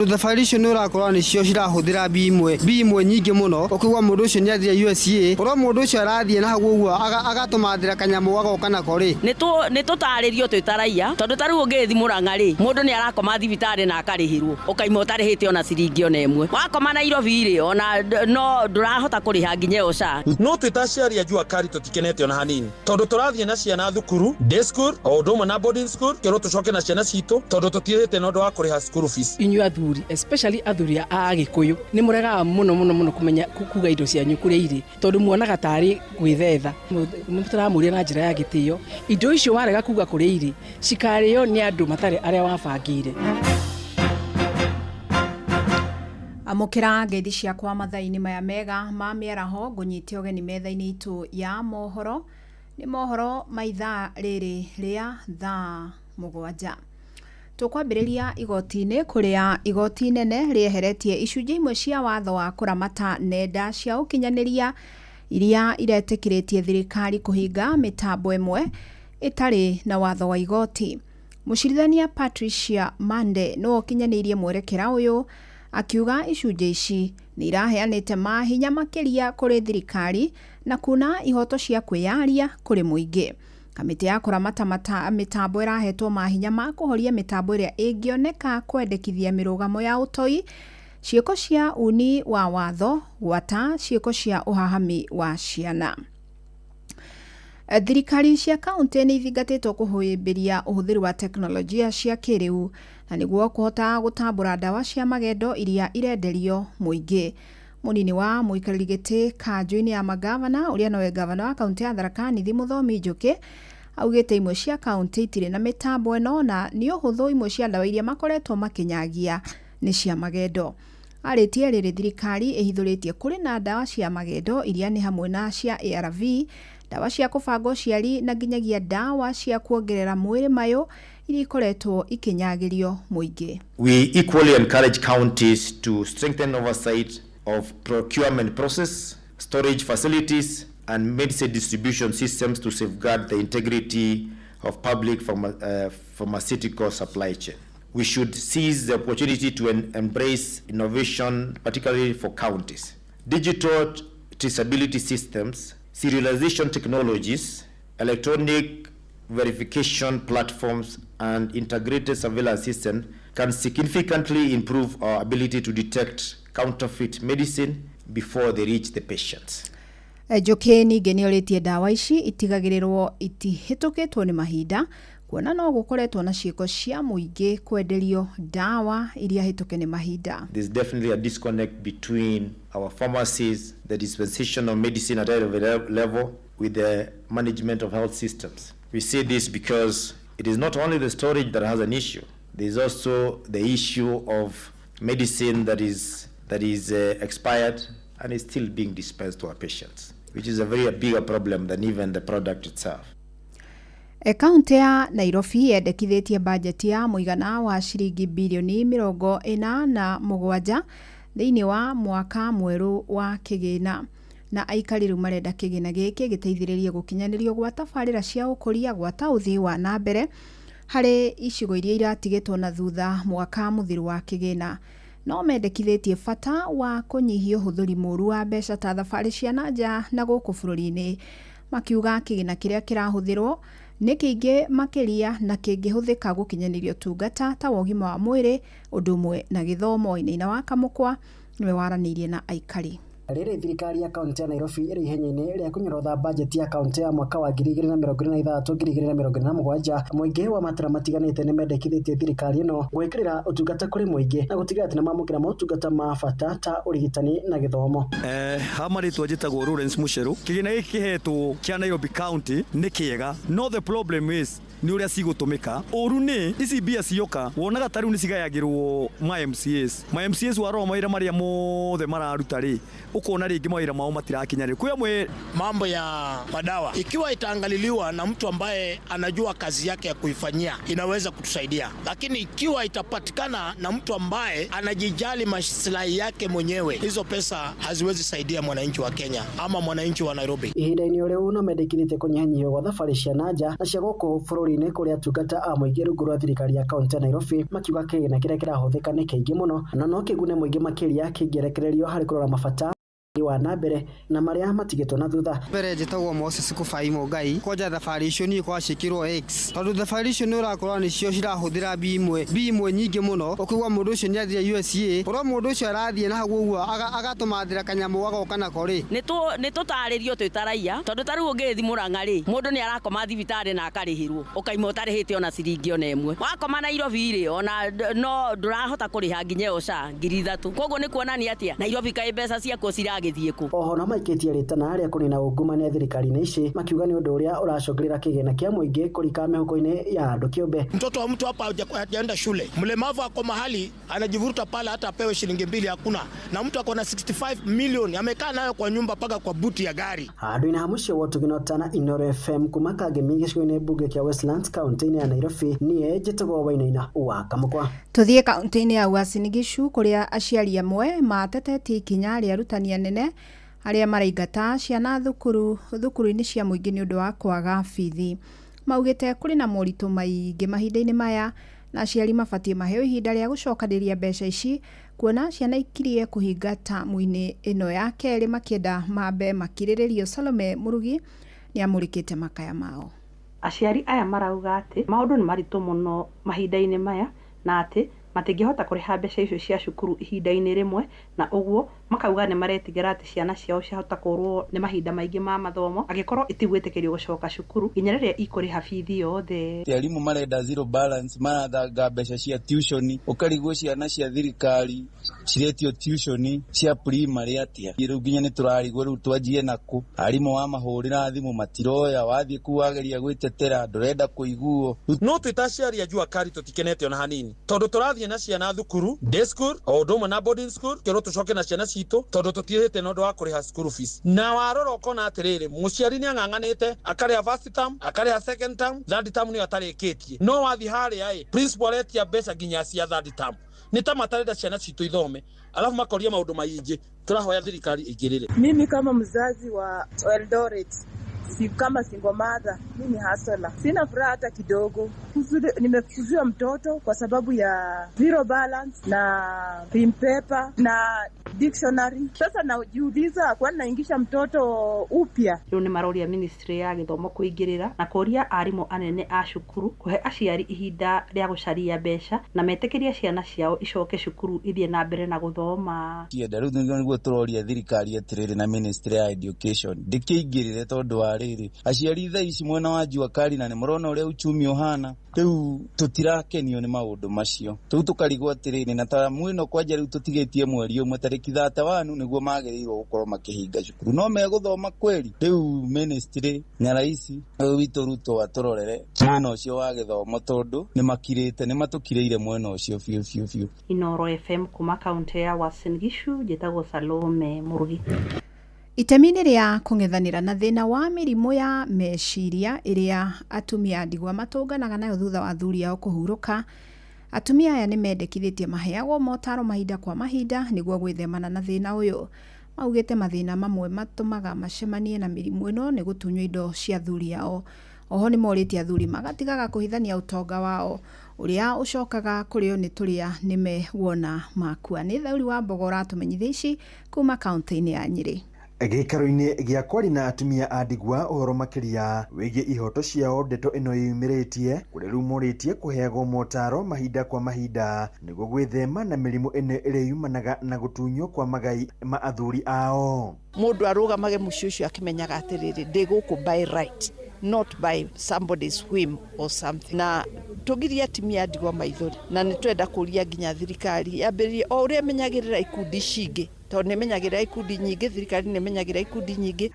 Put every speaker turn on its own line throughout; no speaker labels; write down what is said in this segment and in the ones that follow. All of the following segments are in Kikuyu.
Thabarĩ icio nĩ ũrakora nĩcio cirahũthĩra bi imwe, bi imwe nyingĩ mũno. Ũkaigua mũndũ ũcio nĩ athire USA, korwo mũndũ ũcio arathiĩ na hau ũguo agatũmathĩra kanyamũ agoka nako rĩ.
Nĩ tũtarĩrio twĩ ta raiya, tondũ ta rĩu ũngĩgĩthiĩ Mũrang'a rĩ, mũndũ nĩ arakoma thibitarĩ na akarĩhĩrwo, ũkaima ũtarĩhĩte ona ciringi ona ĩmwe. Wakoma Nairobi rĩ, ona no ndũrahota kũrĩha nginya ĩyo SHA.
No twĩ ta aciari a Jua Kali tũtikenete ona hanini, tondũ tũrathiĩ na ciana thukuru, day school o ũndũ ũmwe na boarding school, kerwo tũcoke na ciana citũ tondũ tũtirĩhĩte na ũndũ wa kũrĩha school fees.
Inyuĩ athuri, especially athuri a Agĩkũyũ, nĩ mũregaga mũno mũno mũno kũmenya kuga indo cianyu kũrĩa irĩ, tondũ muonaga tarĩ gwĩthetha. Nĩ tũramũria na njĩra ya gĩtĩo, indo icio warega kuga kũrĩa irĩ, cikarĩo nĩ andũ matarĩ arĩa wabangĩire.
Amũkĩra ngeithi ciakwa mathaa-inĩ maya mega ma mĩaraho, ngũnyite ũgeni metha-inĩ itũ ya mohoro. Nĩ mohoro ma ithaa rĩrĩ rĩa thaa 7. Tũkwambĩrĩria igoti-inĩ kũrĩa igoti inene rĩeheretie icunjĩ imwe cia watho wa kũramata nenda cia ũkinyanĩria iria iretĩkĩrĩtie thirikari kũhinga mĩtambo ĩmwe ĩtarĩ na watho wa igoti. Mũcirithania Patricia Mande nĩwe ũkinyanĩirie mwerekera ũyũ, akiuga icunjĩ ici nĩ iraheanĩte mahinya makĩria kũrĩ thirikari na kuna ihoto cia kwĩyaria kũrĩ mũingĩ. Kamĩtĩ ya kũramata mĩtambo ĩrahetwo mahinya ma kũhoria mĩtambo ĩrĩa ĩngĩoneka kwendekithia mĩrũgamo ya ũtoi, ciĩko cia uni wa watho, gwata ciĩko cia ũhahami wa ciana. Thirikari cia kaunti nĩ ithingatĩtwo kũhĩmbĩria ũhũthĩri wa teknolojia cia kĩrĩu na nĩguo kũhota gũtambũra ndawa cia magendo iria irenderio mũingĩ. Mũnini wa mũikarĩri gĩtĩ kanjũ-inĩ ya magavana ũrĩa nowe gavana wa kaunti ya Tharaka Nithi Mũthomi Njũkĩ augĩte imwe cia kaunti itirĩ na mĩtambo ĩno na nĩ ũhũthũ imwe cia ndawa iria makoretwo makĩnyagia nĩ cia magendo. Arĩtie rĩrĩ thirikari ĩhithũrĩtie kũrĩ na ndawa cia magendo iria nĩ hamwe na cia ARV, ndawa cia kũbanga ũciari na nginyagia ndawa cia kuongerera mwĩrĩ mayũ iria ikoretwo ikinyagĩrio mũingĩ.
We equally encourage counties to strengthen oversight of procurement process, storage facilities, and medicine distribution systems to safeguard the integrity of public pharmaceutical supply chain. We should seize the opportunity to embrace innovation, particularly for counties. Digital traceability systems, serialization technologies, electronic verification platforms, and integrated surveillance systems can significantly improve our ability to detect counterfeit medicine before they reach the patients.
Njũkĩ ningĩ nĩ orĩtie ndawa ici itigagĩrĩrwo itihĩtũkĩtwo nĩ mahinda, kuona no gũkoretwo na ciĩko cia mũingĩ kwenderio ndawa iria hĩtũke nĩ mahinda.
There's definitely a disconnect between our pharmacies, the dispensation of medicine at every level, with the management of health systems. We see this because it is not only the storage that has an issue. There's also the issue of medicine that is expired and is still being dispensed to our patients, which is a very bigger problem than even the product itself.
Kaunti ya Nairobi yendekithĩtie bajeti ya mũigana wa ciringi birioni 47 thĩinĩ wa mwaka mwerũ wa kĩgĩna, na aikari rĩu marenda kĩgĩna gĩkĩ gĩteithĩrĩrie gũkinyanĩrio gwa tabarĩra cia ũkũria gwata ũthii wa na mbere harĩ icigo iria iratigĩtwo na thutha mwaka mũthiru wa kĩgĩna. No mendekithĩtie bata wa kũnyihia ũhũthĩri mũru wa mbeca ta thabarĩ cia na nja na gũkũ bũrũri-inĩ, makiuga kĩgĩna kĩrĩa kĩrahũthĩrwo nĩ kĩingĩ makĩria na kĩngĩhũthĩka gũkinyanĩria ũtungata ta wa ũgima wa mwĩrĩ ũndũ ũmwe na gĩthomo. Wainaina wa Kamũkwa nĩwe waranĩirie na aikari.
Rĩrĩ thirikari ya kaunti ya Nairobi ĩrĩ ihenya-inĩ rĩa kũnyorotha bajeti ya kaunti ya mwaka wa 2026 2027, mũingĩ wa matũra matiganĩte nĩ mendekithĩtie thirikari ĩno gwĩkĩrĩra ũtungata kũrĩ mũingĩ na gũtigĩrĩra atĩ nĩ mamũkĩra motungata ma bata ta ũrigitani na gĩthomo.
Ha marĩtwa njĩtagwo Lawrence Mucheru. Kĩgĩna gĩkĩ kĩhetwo kĩa Nairobi County nĩ kĩega, no the problem is nĩ ũrĩa cigũtũmĩka. Ũru nĩ ici mbia cioka wonaga ta rĩu nĩ cigayagĩrwo ma MCAs. Ma MCAs warora mawĩra marĩa mothe mararuta rĩ, Ũkona rĩngĩ mawĩra mao matirakinyanĩra. Kwĩ amwe
mambo ya madawa ikiwa itaangaliliwa na mtu ambaye anajua kazi yake ya kuifanyia inaweza kutusaidia, lakini ikiwa itapatikana na mtu ambaye anajijali maslahi yake mwenyewe, hizo pesa haziwezi saidia mwananchi wa Kenya ama mwananchi wa Nairobi.
Ihinda-inĩ o rĩu no mendekithĩtie kũnyihanyihio gwa thabarĩ cia na nja na cia gũkũ bũrũri-inĩ kũrĩa atungata a mũingĩ rungu rwa thirikari ya kaũntĩ ya Nairobi makiuga kĩgĩna kĩrĩa kĩrahũthĩka nĩ kĩingĩ mũno na no kĩgune mũingĩ makĩria kĩngĩrekererio harĩ kũrora mabata wa na mbere na marĩa matigĩtwo na thutha.
Mbere njĩtagwo Moses Kũbai Mũngai. Kwanja thabarĩ icio niĩ kwaciĩkĩrwo X tondũ thabarĩ icio nĩ ũrakorwo nĩcio cirahũthĩra bi imwe nyingĩ mũno. Ũkaigua mũndũ ũcio nĩ athire USA, ũrona mũndũ ũcio arathiĩ na hau ũguo agatũmathĩra kanyamũ agoka nako rĩ.
Nĩ tũtarĩrio twĩ ta raiya, tondũ ta rĩu ũngĩgĩthiĩ Mũrang'a rĩ, mũndũ nĩ arakoma thibitarĩ na akarĩhĩrwo, ũkaima ũtarĩhĩte ona ciringi ona ĩmwe. Wakoma Nairobi rĩ, ona no ndũrahota kũrĩha nginya ĩyo SHA 3,000. Koguo nĩ kuonania atĩa Nairobi kaĩ mbeca ciakuo ciragĩthiĩ.
Oho no maikĩtie rĩtana rĩa kũnina ungumania thirikari-inĩ ici makiuga nĩ ũndũ ũrĩa ũracũngĩrĩra kĩgĩna kĩa mũingĩ kũrika mĩhuko-inĩ ya andũ kĩũmbe.
Mtoto wa mtu hapa hajaenda shule, mlemavu ako mahali anajivuruta pale, hata apewe shilingi 2 hakuna, na mtu ako na 65 milioni amekaa nayo kwa nyumba paka kwa buti ya gari.
Handũ-inĩ ha mũciĩ wa Ũtugĩnotana Inooro FM kuma Kangemi gĩcigo-inĩ mbunge kĩa Westlands kaũntĩ-inĩ ya Nairobi, niĩ njĩtagwo Wainaina wa Kamũkwa.
Tũthiĩ kaũntĩ-inĩ ya Uasin Gishu kũrĩa aciari amwe matetetie ikinya rĩa arutani anene arĩa maraingata ciana thukuru-inĩ cia mũingĩ nĩ ũndũ wa kwaga bithi. Maugĩte kũrĩ na moritũ maingĩ mahinda-inĩ maya na aciari mabatiĩ maheo ihinda rĩa gũcokanĩrĩria mbeca ici kuona ciana ikirie kũhinga tamu-inĩ ĩno ya kerĩ makĩenda mambe makirĩrĩrio. Salome Mũrugi nĩ amũrĩkĩte makaya mao.
Aciari aya marauga atĩ maũndũ nĩ maritũ mũno mahinda-inĩ maya na atĩ matingĩhota kũrĩha mbeca icio cia cukuru ihinda-inĩ rĩmwe, na ũguo makauga nĩ maretigĩra atĩ ciana ciao ciahota kũrwo nĩ mahinda maingĩ ma mathomo angĩkorwo itigwĩtĩkĩrio gũcoka cukuru nginya rĩrĩa ikũrĩha bithi yothe.
Arimũ marenda zero balance, marathanga mbeca cia tuition, ũkarigwo ciana cia thirikari ciretio tuition cia primary atĩa. Rĩu nginya nĩ tũrarigwo rĩu twanjie nakũ. Arimũ wamahũrĩra thimũ matiroya, wathiĩ kuu wageria gwĩtetera ndũrenda kũiguo.
No twĩ ta aciari a Jua Kali tũtikenete ona hanini tondũ tũrathiĩ na ciana thukuru day school o ũndũ ũmwe na boarding school, kĩrwo tũcoke na ciana citũ tondũ tũtirĩhĩte na ũndũ wa kũrĩha school fees. Na warora ũkona atĩrĩrĩ, mũciari nĩ ang'ang'anĩte akarĩha first term, akarĩha second term, third term nĩyo atarĩkĩtie, no wathiĩ harĩa ĩ principal aretia mbeca nginya cia third term. Nĩ ta matarenda ciana citũ ithome, alafu makoria maũndũ maingĩ. Tũrahoya thirikari ĩingĩrĩre.
Mimi kama mzazi wa Eldoret, si kama single mother, mimi hustler. Sina furaha hata kidogo. Nimefukuziwa mtoto kwa sababu ya zero balance na pin paper na dictionary. Sasa najiuliza kwani naingisha mtoto upya.
Rĩu nĩ maroria ministry ya gĩthomo kũingĩrĩra na kũria arimũ anene a cukuru kũhe aciari ihinda rĩa gũcaria mbeca na metĩkĩrie ciana ciao icoke cukuru ithiĩ na mbere na gũthoma.
Tienda rĩu nĩguo tũroria thirikari atĩrĩrĩ na ministry ya education ndĩkĩingĩrĩre tondũ wa rĩrĩ aciari thaa ici mwena wa Jua Kali na nĩ mũrona ũrĩa uchumi ũhana, rĩu tũtirakenio nĩ maũndũ macio. Rĩu tũkarigwo atĩrĩrĩ, na tamu ĩno kwanja rĩu tũtigĩtie mweri ũmwe tarĩki 31 nĩguo magĩrĩirwo gũkorwo makĩhinga cukuru, no megũthoma kweri. Rĩu ministry na raisi ũyũ witũ Ruto atũrorere mwena ũcio wa gĩthomo tondũ nĩmakirĩte, nĩmatũkirĩire mwena ũcio biũ biũ biũ.
Inooro FM kuma kaũntĩ ya Uasin Gishu, njĩtagwo Salome Mũrugi.
Itemi-inĩ rĩa kũng'ethanĩra na thĩna wa mĩrimũ ya meciria ĩrĩa atumia a ndigwa matũnganaga nayo thutha wa athuri ao kũhurũka, atumia aya nĩ mendekithĩtie maheagwo motaro mahinda kwa mahinda nĩguo gwĩthemana na thĩna ũyũ. Maugĩte mathĩna mamwe matũmaga macemanie na mĩrimũ ĩno nĩ gũtunywo indo cia athuri ao. Oho nĩ morĩtie athuri magatigaga kũhithania ũtonga wao ũrĩa ũcokaga kũrĩo nĩ tũrĩa nĩme wona makua. Nĩ Thauri wa Mbogo ũratũmenyithia ici kuma kaũntĩ-inĩ ya Nyĩrĩ.
Gĩikaro-inĩ gĩa kwaria na atumia a ndigwa ũhoro makĩria wĩgiĩ ihoto ciao, ndeto ĩno yumĩrĩtie kũrĩa rĩu morĩtie kũheagwo motaro mahinda kwa mahinda nĩguo gwĩthema na mĩrimũ ĩno ĩrĩa yumanaga na gũtunywo kwa magai ma athuri ao.
Mũndũ arũgamage mũciĩ ũcio akĩmenyaga atĩrĩrĩ, ndĩ gũkũ by right, not by somebody's whim or something. Na tũgirie atumia a ndigwa maithori, na nĩ twenda kũria nginya thirikari yambĩrĩrie o ũrĩa ĩmenyagĩrĩra ikundi ici ingĩ, tondũ nĩ ĩmenyagĩrĩra ikundi nyingĩ, thirikari nĩ ĩmenyagĩrĩra ikundi nyingĩ.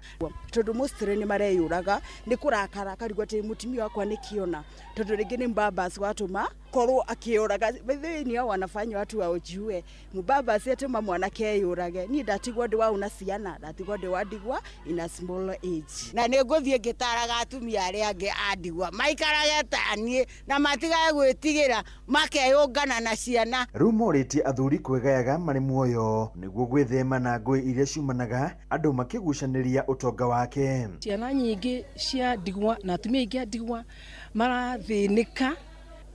Tondũ mostly nĩ mareyũraga nĩ kũrakara akarigwo atĩ mũtumia wakwa nĩ kĩona, tondũ rĩngĩ nĩ mbambas watũma Gũkorwo akĩũraga. By the way, ni hao wanafanya watu waojue mubaba asietũma mwanake eyũrage. Niĩ ndatigwo ndĩ wa una ciana, ndatigwo ndĩ wa ndigwa in a small age.
Na nĩ ngũthiĩ ngĩtaraga atumia arĩa angĩ a ndigwa maikarage ta niĩ na matigage gwĩtigĩra, makeyũngana na ciana.
Rĩu morĩtie athuri kwĩgayaga marĩ muoyo nĩguo gwĩthema na ngũĩ iria ciumanaga andũ makĩgucanĩria ũtonga wake.
Ciana nyingĩ cia ndigwa na atumia aingĩ a ndigwa marathĩnĩka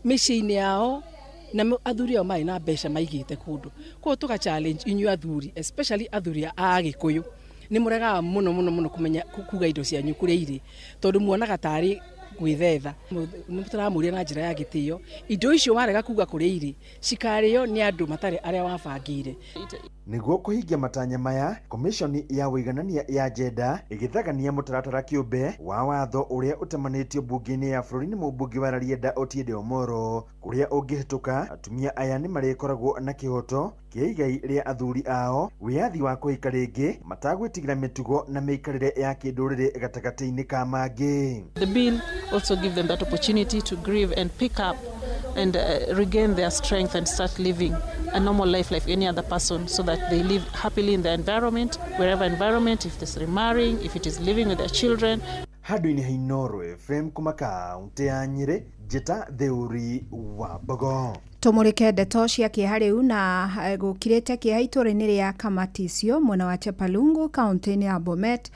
mĩciĩ-inĩ yao na athuri ao marĩ na mbeca maigĩte kũndũ. Koguo tũga challenge inyuĩ athuri, especially athuri a Agĩkũyũ, nĩ mũregaga mũno mũno mũno kũmenya kuga indo cianyu kũrĩa irĩ, tondũ muonaga tarĩ gwĩthetha. Nĩ tũramũria na njĩra ya gĩtĩo, indo icio warega kuga kũrĩa irĩ cikarĩo nĩ andũ matarĩ arĩa wabangĩire.
Nĩguo kũhingia matanya maya, Komishoni ya Ũiganania ya Jenda ĩgĩthagania mũtaratara kĩũmbe wa watho ũrĩa ũtamanĩtio mbunge-inĩ ya bũrũri nĩ mũmbunge wa Rarieda Otiende Omoro, kũrĩa ũngĩhĩtũka atumia aya nĩ marĩkoragwo na kĩhoto kĩa igai rĩa athuri ao, wĩyathi wa kũhika rĩngĩ matagwĩtigĩra mĩtugo na mĩikarĩre ya kĩndũrĩrĩ gatagatĩ-inĩ ka mangĩ.
The bill also give them that opportunity to grieve and pick up and regain their strength and start living a normal life like any other person, so that they live happily in their environment, wherever environment, if it's remarrying, if it is living with their children.
Handũ-inĩ ha Inooro FM kuma kaũntĩ ya Nyĩrĩ, Njĩta Theuri wa Mbogo.
Tũmũrĩke ndeto cia kĩeha rĩu na gũkirĩte kĩeha itũũra-inĩ rĩa Kamatisio mwena wa Chepalungu kaũntĩ-inĩ ya Bomet,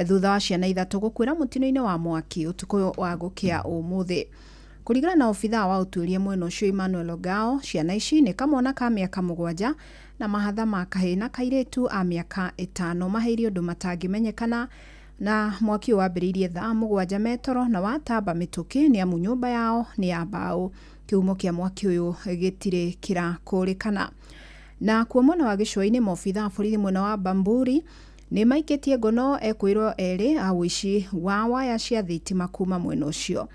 thutha wa ciana 3 gũkuĩra mũtino-inĩ wa mwaki ũtukũ wa gũkĩa ũmũthĩ. Kũringana na obithaa wa ũtuĩria mwena ũcio Emmanuel Ogao, ciana ici nĩ kamwana ka mĩaka 7 na mahatha ma kahĩĩ na kairĩtu a mĩaka 5 mahĩirie ũndũ matangĩmenyekana, na mwaki ũyũ wambĩrĩirie thaa 7 metoro na watamba mĩtũkĩ nĩ amu nyũmba yao nĩ ya mbaũ. Kĩhumo kĩa mwaki ũyũ gĩtirĩ kĩrakũrĩkana. Na kuo mwena wa gĩcũa-inĩ, maobithaa a borithi mwena wa Bamburi nĩ maikĩtie ngono ekwĩrwo erĩ a ũici wa waya cia thitima kuma mwena ũcio.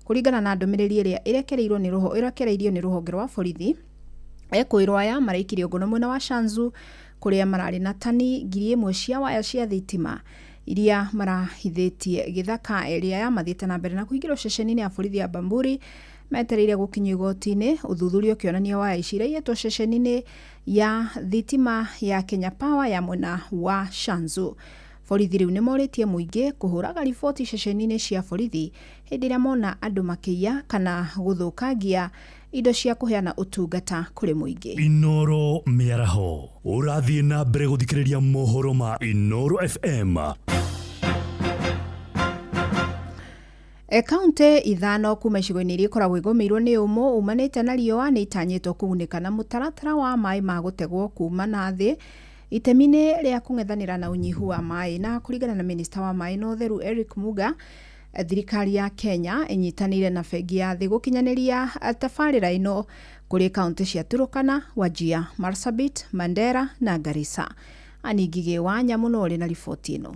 Kũringana na ndũmĩrĩri ĩrĩa ĩrekereirio nĩ rũhonge rwa borithi, ekwĩrwo aya maraikirio ngono mwena wa Shanzu kũrĩa mararĩ na tani 1000 cia waya cia thitima iria marahithĩtie gĩthaka. Ĩrĩa ya mathiĩte na mbere na kũingĩrwo ceceni-inĩ ya borithi ya Bamburi metereire gũkinyio igoti-inĩ. Ũthuthuria ũkĩonania waya ici iraiyĩtwo ceceni-inĩ ya thitima ya Kenya Power ya mwena wa Shanzu. Borithi rĩu nĩ morĩtie mũingĩ kũhũraga riboti ceceni-inĩ cia borithi hĩndĩ ĩrĩa mona andũ makĩiya kana gũthũkangia indo cia kũheana ũtungata kũrĩ mũingĩ.
Inooro mĩaraho ũrathiĩ na mbere gũthikĩrĩria mohoro ma Inooro FM.
Kaũntĩ 5 kuma icigo-inĩ iria ikoragwo igũmĩirwo nĩ ũmũ umanĩte na riũa nĩ itanyĩtwo kũgunĩka na mũtaratara wa maĩ ma gũtegwo kuma na thĩ itemi-inĩ rĩa kũng'ethanĩra na ũnyihu wa maĩ. Na kũringana na minista wa maĩ na ũtheru Eric Muga, thirikari ya Kenya ĩnyitanĩire na bengi ya thĩ gũkinyanĩria tabarĩra ĩno kũrĩ kaũntĩ cia Turkana, Wajir, Marsabit, Mandera na Garissa. Aningigĩ wa Nyamũ ũrĩ na riboti ĩno.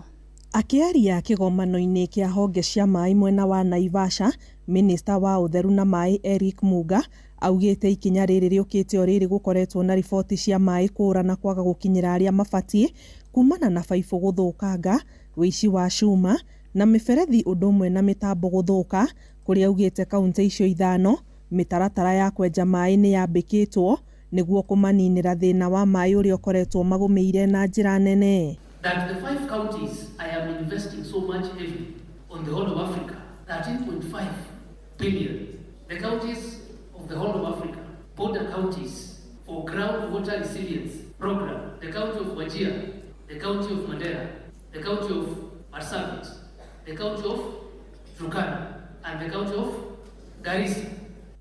Akĩaria kĩgomano-inĩ kĩa honge cia maĩ mwena wa Naivasha, minista wa ũtheru na maĩ Eric Muga augĩte ikinya rĩrĩ rĩũkĩte o rĩrĩ gũkoretwo na riboti cia maĩ kũra na kwaga gũkinyĩra arĩa mabatiĩ kumana na baibũ gũthũkanga, wĩici wa cuma na mĩberethi ũndũ ũmwe na mĩtambo gũthũka, kũrĩa augĩte kaũntĩ icio 5 mĩtaratara ya kwenja maĩ nĩ yambĩkĩtwo nĩguo kũmaninĩra thĩna wa maĩ ũrĩa ũkoretwo magũmĩire na njĩra nene.
That the 5 counties I am investing so much heavily on the whole of Africa, 13.5 billion. The counties of the whole of Africa, border counties for groundwater resilience program, the county of Wajir, the county of Mandera, the county of Marsabit, the county of Turkana, and the county of Garissa.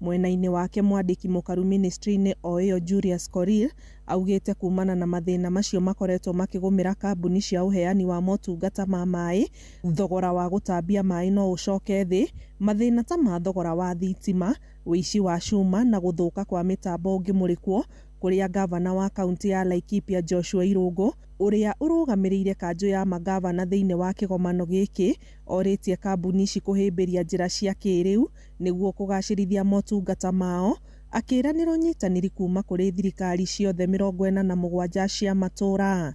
Mwena-inĩ wake mwandĩki mũkaru ministry-inĩ o ĩyo Julius Korir augĩte kumana na mathĩna macio makoretwo makĩgũmĩra kambuni cia ũheani wa motungata ma maĩ, thogora wa gũtambia maĩ no ũcoke thĩ, mathĩna ta ma thogora wa thitima, wĩici wa cuma na gũthũka kwa mĩtambo ũngĩmũrĩkwo, kũrĩa gavana wa kaunti ya Laikipia Joshua Irũngũ ũrĩa ũrũgamĩrĩire kanjũ ya magavana thĩinĩ wa kĩgomano gĩkĩ orĩtie kambuni ici kũhĩmbĩria njĩra cia kĩrĩu nĩguo kũgacĩrithia motungata mao, akĩranĩra ũnyitanĩri kuma kũrĩ thirikari ciothe 47 cia matũũra.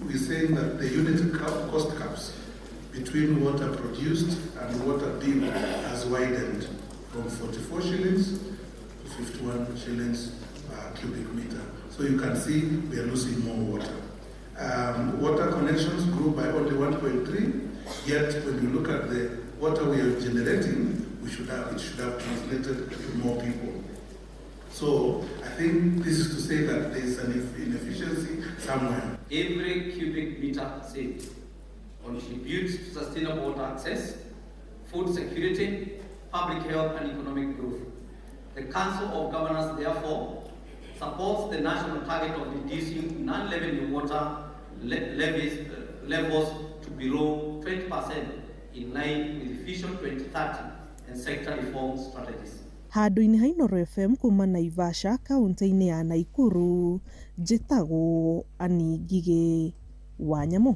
We saying that the unit cost caps between water produced and water billed has widened from 44 shillings to 51 shillings per cubic meter. So you can see we are losing more water. Water connections grew by only 1.3, yet when you look at the water we are generating, it should have translated to more people. So I think this is to say that there is an inefficiency somewhere.
Every cubic meter saved contributes to sustainable water access, food security, public health and economic growth. The Council of Governors therefore supports the national target of reducing non-revenue water levels to below 20% in line with Vision 2030 and sector reform strategies.
Handũ-inĩ ha Inooro FM kuma Naivasha kaunti-inĩ ya Nakuru, njĩtagwo Annie Ngigĩ wa Nyamũ.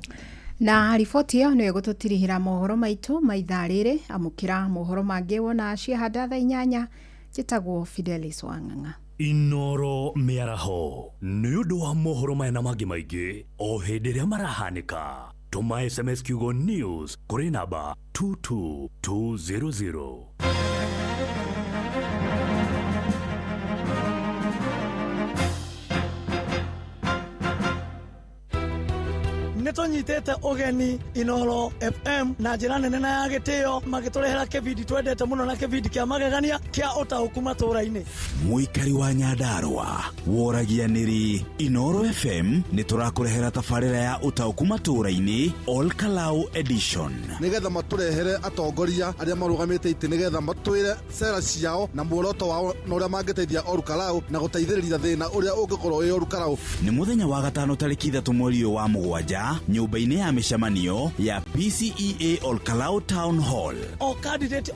Na riboti ĩyo nĩyo ĩgũtũtirihĩra mohoro maitũ ma ithaa rĩrĩ. Amũkĩra mohoro mangĩ wona ciahanda thaa 8. Njĩtagwo Fidelis Wang'ang'a.
Inooro mĩaraho nĩ ũndũ wa mohoro maya na mangĩ maingĩ o hĩndĩ ĩrĩa marahanĩka. Tũma SMS kiugo news kũrĩ namba 22200.
Nĩtũnyitĩte ũgeni Inooro FM na njĩra nene na ya gĩtĩo, magĩtũrehera kĩbindi twendete mũno na kĩbindi kĩa magegania kĩa ũtaũku matũũra-inĩ.
Mũikari wa Nyandarũa woragia nĩrĩ Inooro FM nĩtũrakũrehera tabarĩra ya ũtaũku matũũra-inĩ Ol Kalou Edition,
nĩgetha matũrehere atongoria arĩa marũgamĩte itĩ, nĩgetha matwĩre cera ciao na muoroto wao na ũrĩa mangĩteithia Ol Kalou na gũteithĩrĩria thĩna ũrĩa ũngĩkorwo wĩ Ol Kalou.
Nĩ mũthenya wa gatano tarĩki 3 mweri ũyũ wa 7 nyũmba-inĩ ya mĩcemanio ya PCEA Ol Kalou Town Hall.
O candidate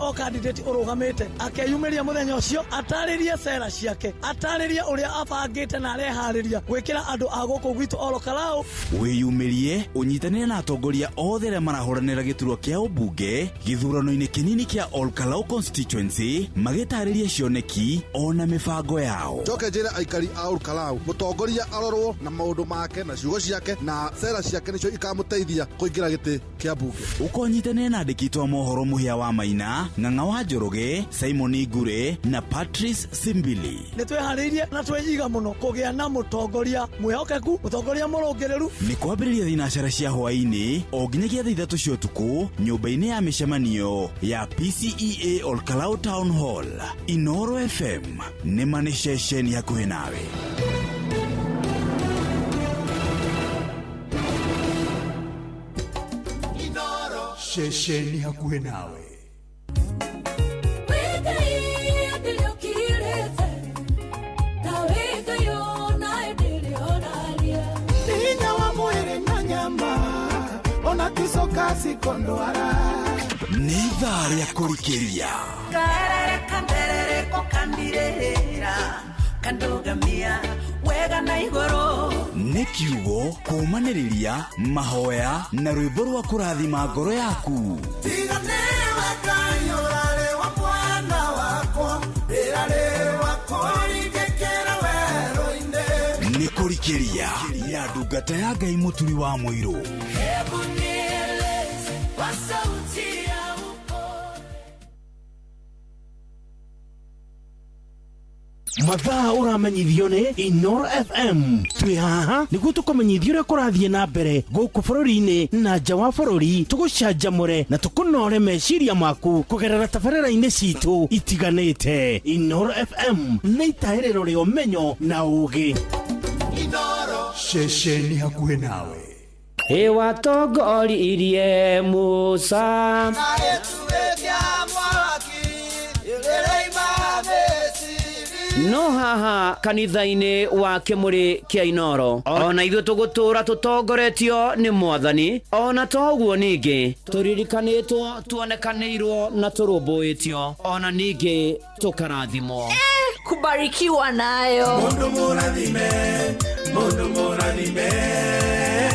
ũrũgamĩte akeyumĩria mũthenya ũcio, atarĩrie cera ciake, atarĩrie ũrĩa abangĩte na areharĩria gwĩkĩra andũ a gũkũ gwitũ Ol Kalou.
Wĩyumĩrie ũnyitanĩre na atongoria othe arĩa marahũranĩra gĩturwa kĩa ũmbunge gĩthurano-inĩ kĩnini kĩa Ol Kalou constituency, magĩtarĩria cioneki ona mĩbango yao.
Njoke njĩre aikari a Ol Kalou, mũtongoria arorwo na maũndũ make na ciugo ciake na cera ciake nĩcio ikamũteithia kũingĩra gĩtĩ kĩa mbunge.
Ũkonyitanĩra na andĩki a mohoro Mũhĩa wa Maina, Ng'ang'a wa Njoroge, Simon Ngure na Patrice Simbili.
Nĩtwĩharĩirie na twĩiga mũno kũgĩa na mũtongoria mwĩhokeku, mũtongoria mũrũngĩrĩru.
Nĩ kwambĩrĩria thinacara cia hwaĩ-inĩ o nginyagia thaa 3 cia ũtukũ nyũmba-inĩ ya mĩcemanio ya PCEA Ol Kalou Town Hall. Inooro FM nĩ ma nĩ ceceni hakuhĩ nawe.
Ceceni hakuhĩ nawe.
Hinya wa mwĩrĩ na nyama ona ticoka cikondwara.
Nĩ ithaa rĩa kũrikĩria.
Karere kanderereko kandirĩra kandugamia wega na igũrũ.
Nĩ kiugo kũũmanĩrĩria mahoya na rwĩmbo rwa kũrathima ngoro yaku.
Tiga nĩwe Ngai ũrarĩ wa mwana wakwa, ndĩrarĩ wa kũringĩkĩra werũ-inĩ.
Nĩ kũrikĩria ya ndungata ya Ngai Mũturi wa Mũirũ.
Hebu nieleze kwa sauti ya upole.
Mathaa ũramenyithio nĩ Inooro FM. Twĩ haha nĩguo tũkũmenyithia ũrĩa kũrathiĩ na mbere gũkũ bũrũri-inĩ na nja wa bũrũri, tũgũcanjamũre na tũkũnore meciria maku kũgerera tabarĩra-inĩ citũ itiganĩte. Inooro FM nĩ itahĩrĩro rĩa ũmenyo na ũũgĩ.
Ceceni hakuhĩ nawe.
Ĩwatongoririe Musa no haha kanitha-inĩ wa kĩmũrĩ kĩa Inooro ona ithuĩ tũgũtũra tũtongoretio nĩ Mwathani, ona toguo ningĩ tũririkanĩtwo, tuonekanĩirwo na tũrũmbũĩtio, ona ningĩ tũkarathimwo.
Kubarikiwa nayo.
Mundu mũrathime, mundu mũrathime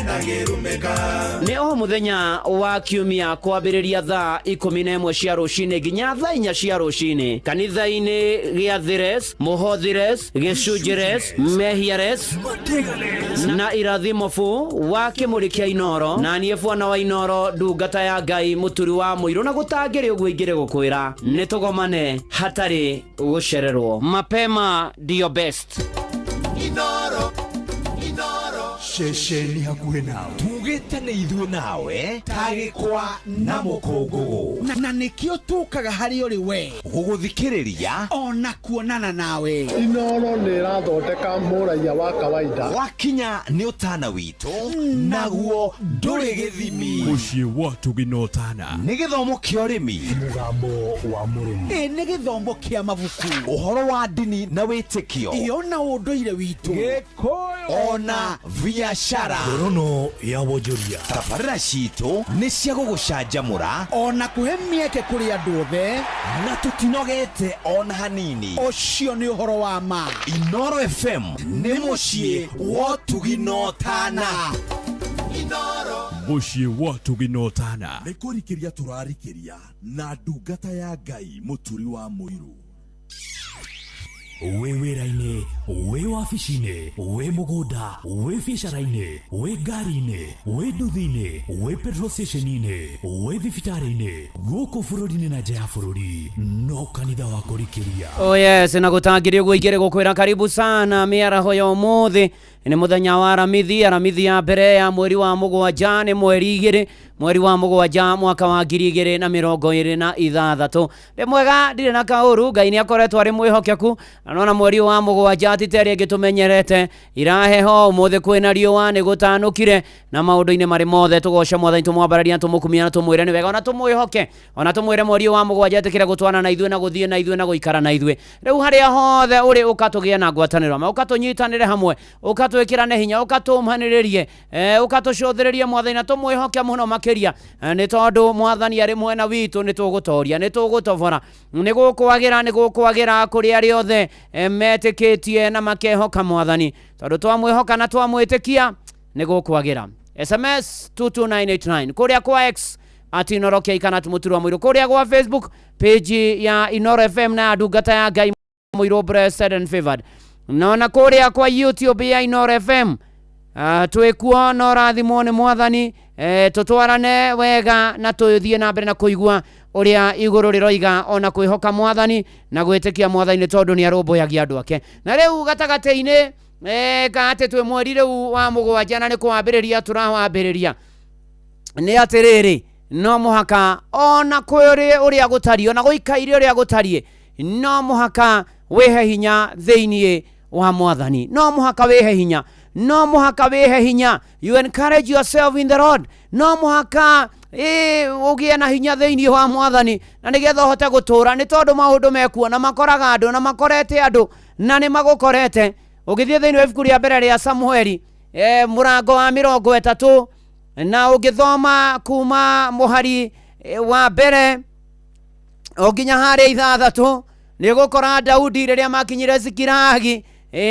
na gĩthomo.
Ndũngĩrumĩka.
Nĩ o mũthenya wa kiumia kwambĩrĩria thaa 11 cia rũcinĩ nginya thaa 4 cia rũcinĩ kanitha-inĩ gĩa Thires, Mũhothires, Gĩcunjĩres, Mehiares na Irathimo fu wa kĩmũrĩ kĩa Inoro, na niĩ bwana wa Inoro, ndungata ya Ngai, mũturi wa mũirũ, na gũtangĩrĩ ũguo ingĩrĩ gũkwĩra nĩ tũgomane hatarĩ gũcererwo. Mapema ndiyo best.
Inoro, Inoro.
Ceceni hakuhĩ nawe, tugĩte nĩ ithuĩ nawe ta gĩkwa na mũkũngũgũ,
na nĩkĩo tũkaga harĩ ũrĩ we
gũgũthikĩrĩria
ona kuonana nawe.
Inoro nĩ ĩrathondeka mũraiya wa kawaida.
Wakinya nĩ ũtana witũ, naguo ndũrĩ gĩthimi.
Mũciĩ wa Tũgĩ na Ũtana.
Nĩ gĩthomo kĩa ũrĩmi,
Mũgambo wa mũrĩmi.
Ĩ nĩ gĩthomo kĩa mabuku,
ũhoro wa ndini na wĩtĩkio,
ĩyo na ũndũire witũ,
ona biacara.
Ngorono ya wonjoria.
Tabarĩra citũ nĩ cia gũgũcanjamũra
ona kũhe mĩeke kũrĩ andũ othe,
na tũtinogete ona hanini.
Ũcio nĩ ũhoro wa ma.
Inoro FM nĩ mũciĩ wa ũtugi na ũtana.
Inoro.
Mũciĩ wa Tũgĩ na Ũtana.
Nĩ kũrikĩria tũrarikĩria na ndungata ya Ngai, mũturi wa mũiru.
Wĩ wĩra-inĩ, wĩ wabici-inĩ, wĩ mũgũnda, wĩ biacara-inĩ, wĩ ngari-inĩ, wĩ nduthi-inĩ, wĩ petrol station-inĩ, wĩ thibitarĩ-inĩ, gũkũ bũrũri-inĩ na nja ya bũrũri, no kanitha wa kũrikĩria.
Oh yes, na gũtangĩrĩ ũguo ingĩrĩ gũkwĩra karibu sana mĩaraho ya ũmũthĩ. Nĩ mũthenya wa Aramithi, Aramithi ya mbere ya mweri wa 7, nĩ mweri 2, mweri wa 7 mwaka wa 2026. Ndĩ mwega, ndirĩ na kaũru, Ngai nĩ akoretwo arĩ mwĩhokeku, na nona mweri wa 7 ti ta ĩrĩa ĩngĩ tũmenyerete. Iraheho ũmũthĩ kwĩna riũa, nĩ gũtanũkire, na maũndũ-inĩ marĩ mothe tũgoce Mwathani, tũmwambararie na tũmũkumie na tũmwĩre nĩ wega, ona tũmwĩhoke, ona tũmwĩre mweri wa 7 etĩkĩre gũtwana na ithuĩ na gũthiĩ na ithuĩ na gũikara na ithuĩ. Rĩu harĩa hothe ũrĩ, ũka tũgĩe na ngwatanĩro, ũka tũnyitanĩre hamwe, ũka twĩkĩrane hinya, ũka tũmanĩrĩrie, ũka tũcũthĩrĩrie Mwathani na tũmwĩhoke mũno makĩria, nĩ tondũ Mwathani arĩ mwena witũ, nĩ tũgũtoria, nĩ tũgũtobora, nĩ gũkwagĩra, nĩ gũkwagĩra kũrĩ arĩa othe metĩkĩtie na makehoka Mwathani, tondũ twamwĩhoka na twamwĩtĩkia nĩ gũkwagĩra. SMS 22989 kũrĩa kwa X at Inoro K kana at Mũturi wa Mũirũ, kũrĩa gwa Facebook page ya Inoro FM na ndungata ya Ngai Mũirũ blessed and favored, nona kũrĩa kwa YouTube ya Inoro FM, twĩkuo no rathimwo nĩ Mwathani, tũtwarane wega na tũthiĩ na mbere na kũigua ũrĩa igũrũ rĩroiga, ona kwĩhoka Mwathani na gwĩtĩkia Mwathani, nĩ tondũ nĩ arũmbũyagia andũ ake. Na rĩu gatagatĩ-inĩ ka atĩ twĩ mweri rĩu wa 7 na nĩ kũwambĩrĩria tũrawambĩrĩria, nĩ atĩrĩrĩ, no mũhaka ona kũrĩ ũrĩa gũtariĩ, ona gũikaire ũrĩa gũtariĩ, no mũhaka wĩhe hinya thĩiniĩ wa Mwathani, no mũhaka wĩhe hinya, no mũhaka wĩhe hinya. You encourage yourself in the Lord. No mũhaka ũgĩe na hinya thĩiniĩ wa Mwathani, na nĩgetha ũhote gũtũũra, nĩ tondũ maũndũ mekuo na makoraga andũ na makorete andũ na nĩ magũkorete. Ũgĩthiĩ thĩinĩ wa ibuku rĩa mbere rĩa Samueli, mũrango wa 30, na ũngĩthoma kuma mũhari wa mbere o nginya harĩa 6, nĩ ũgũkora Daudi rĩrĩa makinyire Zikilagi,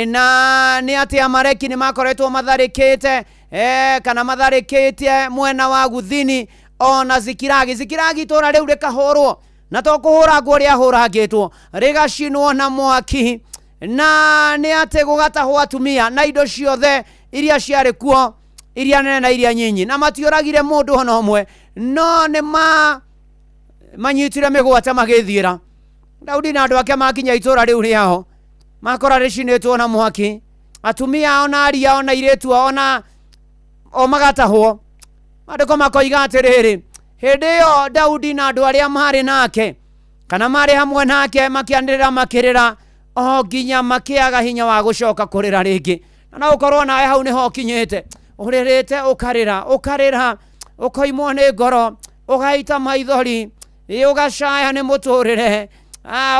na nĩ atĩ Amaleki nĩ makoretwo matharĩkĩte, kana matharĩkĩte mwena wa Guthini ona Zikilagi. Zikilagi itũũra rĩu rĩkahũrwo, na to kũhũrangwo rĩahũrangĩtwo, rĩgacinwo na mwaki, na nĩ atĩ gũgatahwo atumia na indo ciothe iria ciarĩ kuo, iria nene na iria nyinyi, na matiũragire mũndũ ona ũmwe, no nĩ manyitire mĩgwate magĩthiĩra. Daudi na andũ ake makinya itũũra rĩu rĩao, makora rĩcinĩtwo na mwaki, atumia ao na aria ao na airĩtu ao na o magatahwo. Maandĩko makoiga atĩrĩrĩ, hĩndĩ ĩyo Daudi na andũ arĩa marĩ nake kana marĩ hamwe nake makĩanĩrĩra makĩrĩra o nginya makĩaga hinya wa gũcoka kũrĩra rĩngĩ. Na no ũkorwo nawe hau nĩho ũkinyĩte, ũrĩrĩte ũkarĩra, ũkarĩra, ũkoimwo nĩ ngoro, ũgaita maithori, ũgacaya nĩ mũtũrĩre,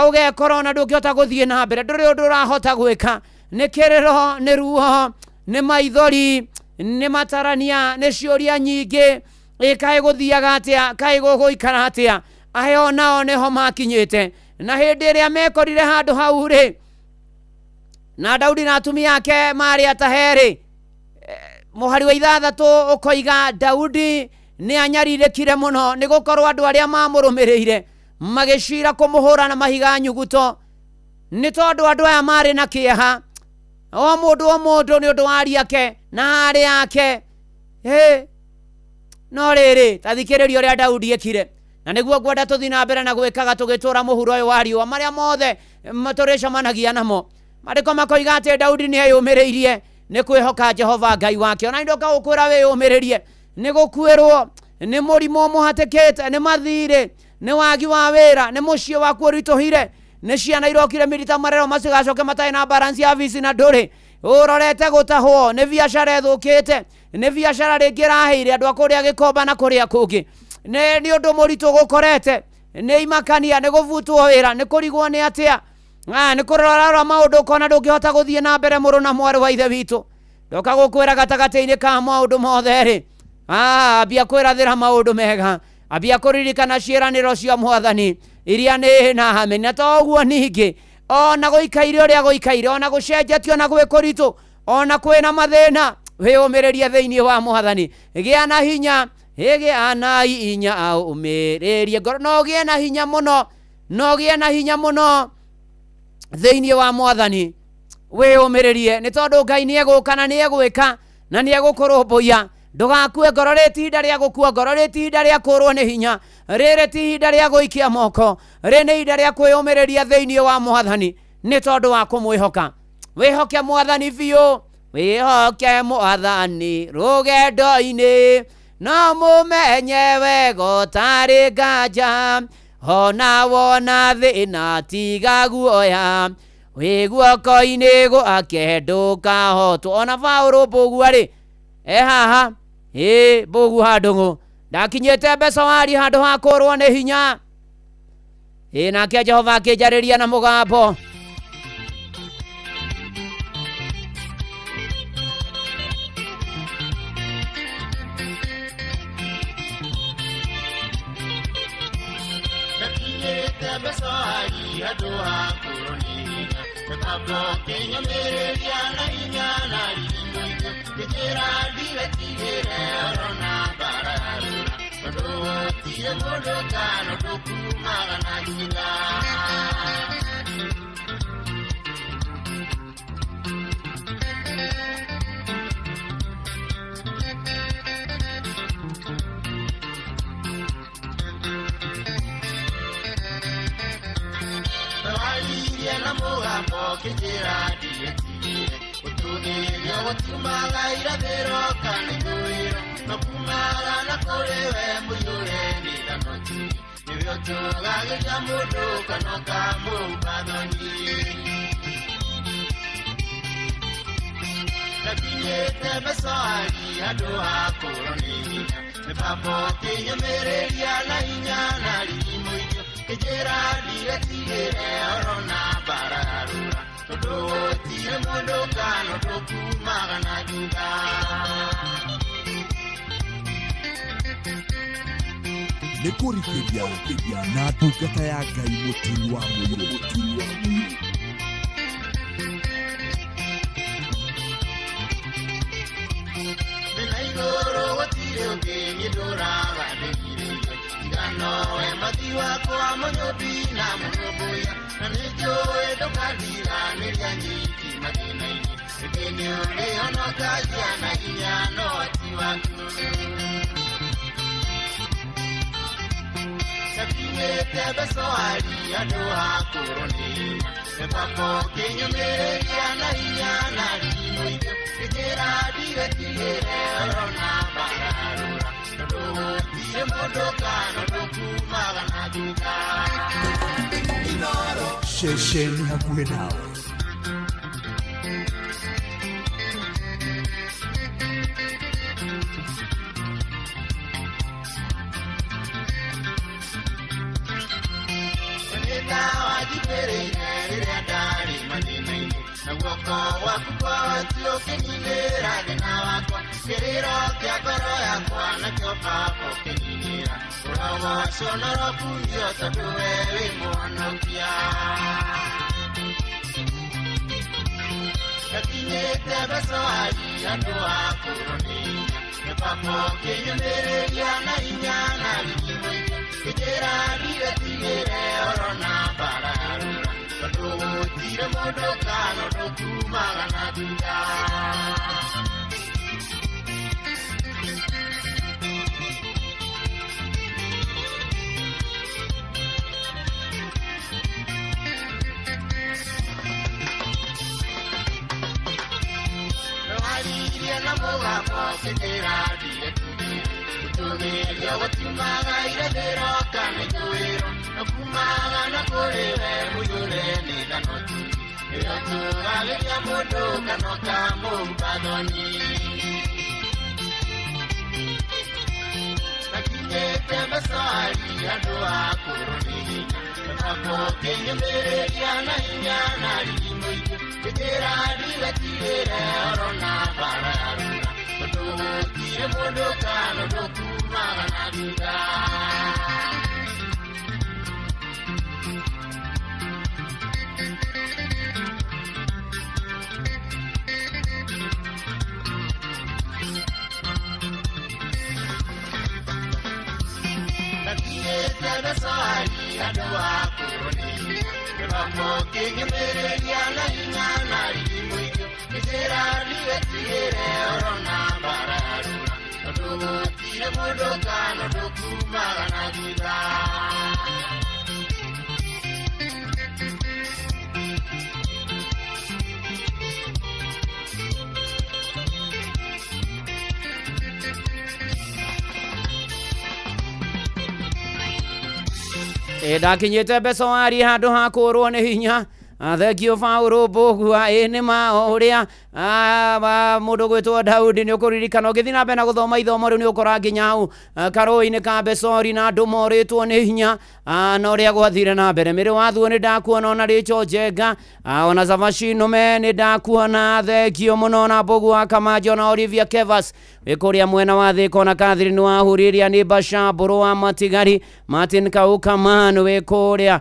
ũgekora ona ndũngĩhota gũthiĩ na mbere, ndũrĩ ũndũ ũrahota gwĩka, nĩ kĩrĩro, nĩ ruo, nĩ maithori, nĩ matarania, nĩ ciũria nyingĩ, kaĩ gũthiaga atĩa, kaĩ gũgũikara atĩa. Ayo nao nĩho makinyĩte, na hĩndĩ ĩrĩa mekorire handũ hau rĩ, na Daudi na atumia ake marĩ atahe rĩ, Mũhari wa 6 ũkoiga Daudi nĩ anyarirĩkire mũno nĩ gũkorwo andũ arĩa mamũrũmĩrĩire magĩcira kũmũhũra na mahiga nyuguto, nĩ tondũ andũ aya marĩ na kĩeha, o mũndũ nĩ ũndũ wa ariake na harĩ yake. No rĩrĩ, ta thikĩrĩria ũrĩa Daudi ekire, na nĩguo ngwenda tũthiĩ na mbere na gwĩkaga tũgĩtũra mũhuro ũyũ wa riũa, marĩa mothe tũrĩcemanagia namo. Maandĩko makoiga atĩ Daudi nĩ eyũmĩrĩirie nĩ kwĩhoka Jehova Ngai wake. Ona ndoka gũkwĩra wĩyũmĩrĩrie nĩ gũkuĩrwo, nĩ mũrimũ mũhatĩkĩte, nĩ mathirĩ, nĩ wagi wa wĩra, nĩ mũciĩ waku ũritũhire, nĩ ciana irokire mĩrita marero macigacoke matarĩ na balance ya fees na ndũrĩ, ũrorete gũtahwo, nĩ biacara ĩthũkĩte, nĩ biacara rĩngĩ ĩraheire andũ a kũrĩa Gĩkomba na kũrĩa kũngĩ, nĩ ũndũ mũritũ gũkorete, nĩ imakania, nĩ gũbutwo wĩra, nĩ kũrigwo nĩ atĩa, nĩ kũrorarora maũndũ ũkona ndũngĩhota gũthiĩ na mbere. Mũrũ na mwarĩ wa ithe witũ, ndoka gũkwĩra gatagatĩ-inĩ ka maũndũ mothe rĩ, ambia kwĩrathĩra maũndũ mega, ambia kũririkana ciĩranĩro cia Mwathani iria nĩ na ameni. Na to ũguo ningĩ, ona gũikaire ũrĩa gũikaire, ona gũcenjetio, ona gwĩ kũritũ, ona kwĩna mathĩna, wĩyũmĩrĩrie thĩinĩ wa Mwathani. Gĩa na hinya, gĩa na hinya, ũmĩrĩrie ngoro, no ũgĩe na hinya mũno, no ũgĩe na hinya mũno thĩinĩ wa Mwathani. Wĩyũmĩrĩrie nĩ tondũ Ngai nĩ egũka na nĩ egwĩka na nĩ egũkũrũmbũiya. Ndũgakue ngoro, rĩ ti ihinda rĩa gũkua ngoro, rĩ ti ihinda rĩa kũrwo nĩ hinya, rĩrĩ ti ihinda rĩa gũikia moko, rĩ nĩ ihinda rĩa kwĩyũmĩrĩria thĩinĩ wa Mwathani nĩ tondũ wa kũmwĩhoka. Wĩhoke Mwathani biũ, wĩhoke Mwathani rũgendo-inĩ, no mũmenye wega ũtarĩ nganja, ona wona thĩna tiga guoya, wĩ guoko-inĩ gwake ndũkahotwo. Ona Paũlũ mbũgua rĩ, e haha, mbũgu handũng'ũ, ndakinyĩte mbeca wari handũ ha kũrwo nĩ hinya. Nake Jehova akĩnjarĩria na mũgambo.
Nĩ kũrikĩria na ndungata ya Ngai Mũturi wa Mũirũ. Ceceni hakuhĩ nawe.
Ndakinyĩte mbecoari andũ a kũrwo nĩ hinya. Mĩbako kĩnyũmĩrĩria na hinya na rigi mũingĩ. Kĩnjĩra ndigetigĩre oro na mbara yarũra. Tondũ gũtirĩ mũndũ kana ũndũ kumaga na thutha. Nĩwaririe na mũgambo ũkĩnjĩra ndigetigĩre. Gũtũgĩrio gũtiumaga irathĩro kana ithũĩro, no kumaga na kũrĩ we mũiyũre nĩ tha na ũtugi. Nĩwe ũtũgagĩria mũndũ kana ũkamũhumba thoni. Ndakinyĩte mbecoari andũ a kũrwo nĩ hinya. Mĩbako ũkĩnyũmĩrĩria na hinya na rigi mũingĩ. Kĩnjĩra ndigetigĩre oro na mbara yarũra. Tondũ gũtirĩ mũndũ kana ũndũ kumaga na thutha. Ndakinyĩte mbecoari andũ a kũrwo nĩ hinya. Mĩbako ũkĩnyũmĩrĩria na hinya na rigi mũingĩ. Kĩnjĩra ndigetigĩre oro na mbara yarũra. Tondũ gũtirĩ mũndũ kana ũndũ kumaga na thutha.
Ĩ ndakinyĩte mbecoari handũ ha kũrwo nĩ hinya. Thengio Paũlũ Mbũgua. Ĩ nĩ ma o ũrĩa mũndũ gwĩtwo Daudi nĩ ũkũririkana ũgĩthiĩ na mbere na gũthoma ithomo rĩu nĩ ũkora nginya hau karũĩ-inĩ ka Besori na andũ morĩtwo nĩ hinya na ũrĩa gwathire na mbere. Mĩrĩ wathuo nĩ ndakuona ona Rachel Njenga, ona Zavashi Nũme nĩ ndakuona, thengio mũno na Mbũgua Kamajo na Olivia Kevas wĩ kũrĩa mwena wa Thĩka, ona Catherine wa Huriria nĩ Basha Mbũrũ wa Matigari, Martin Kaukaman wĩ kũrĩa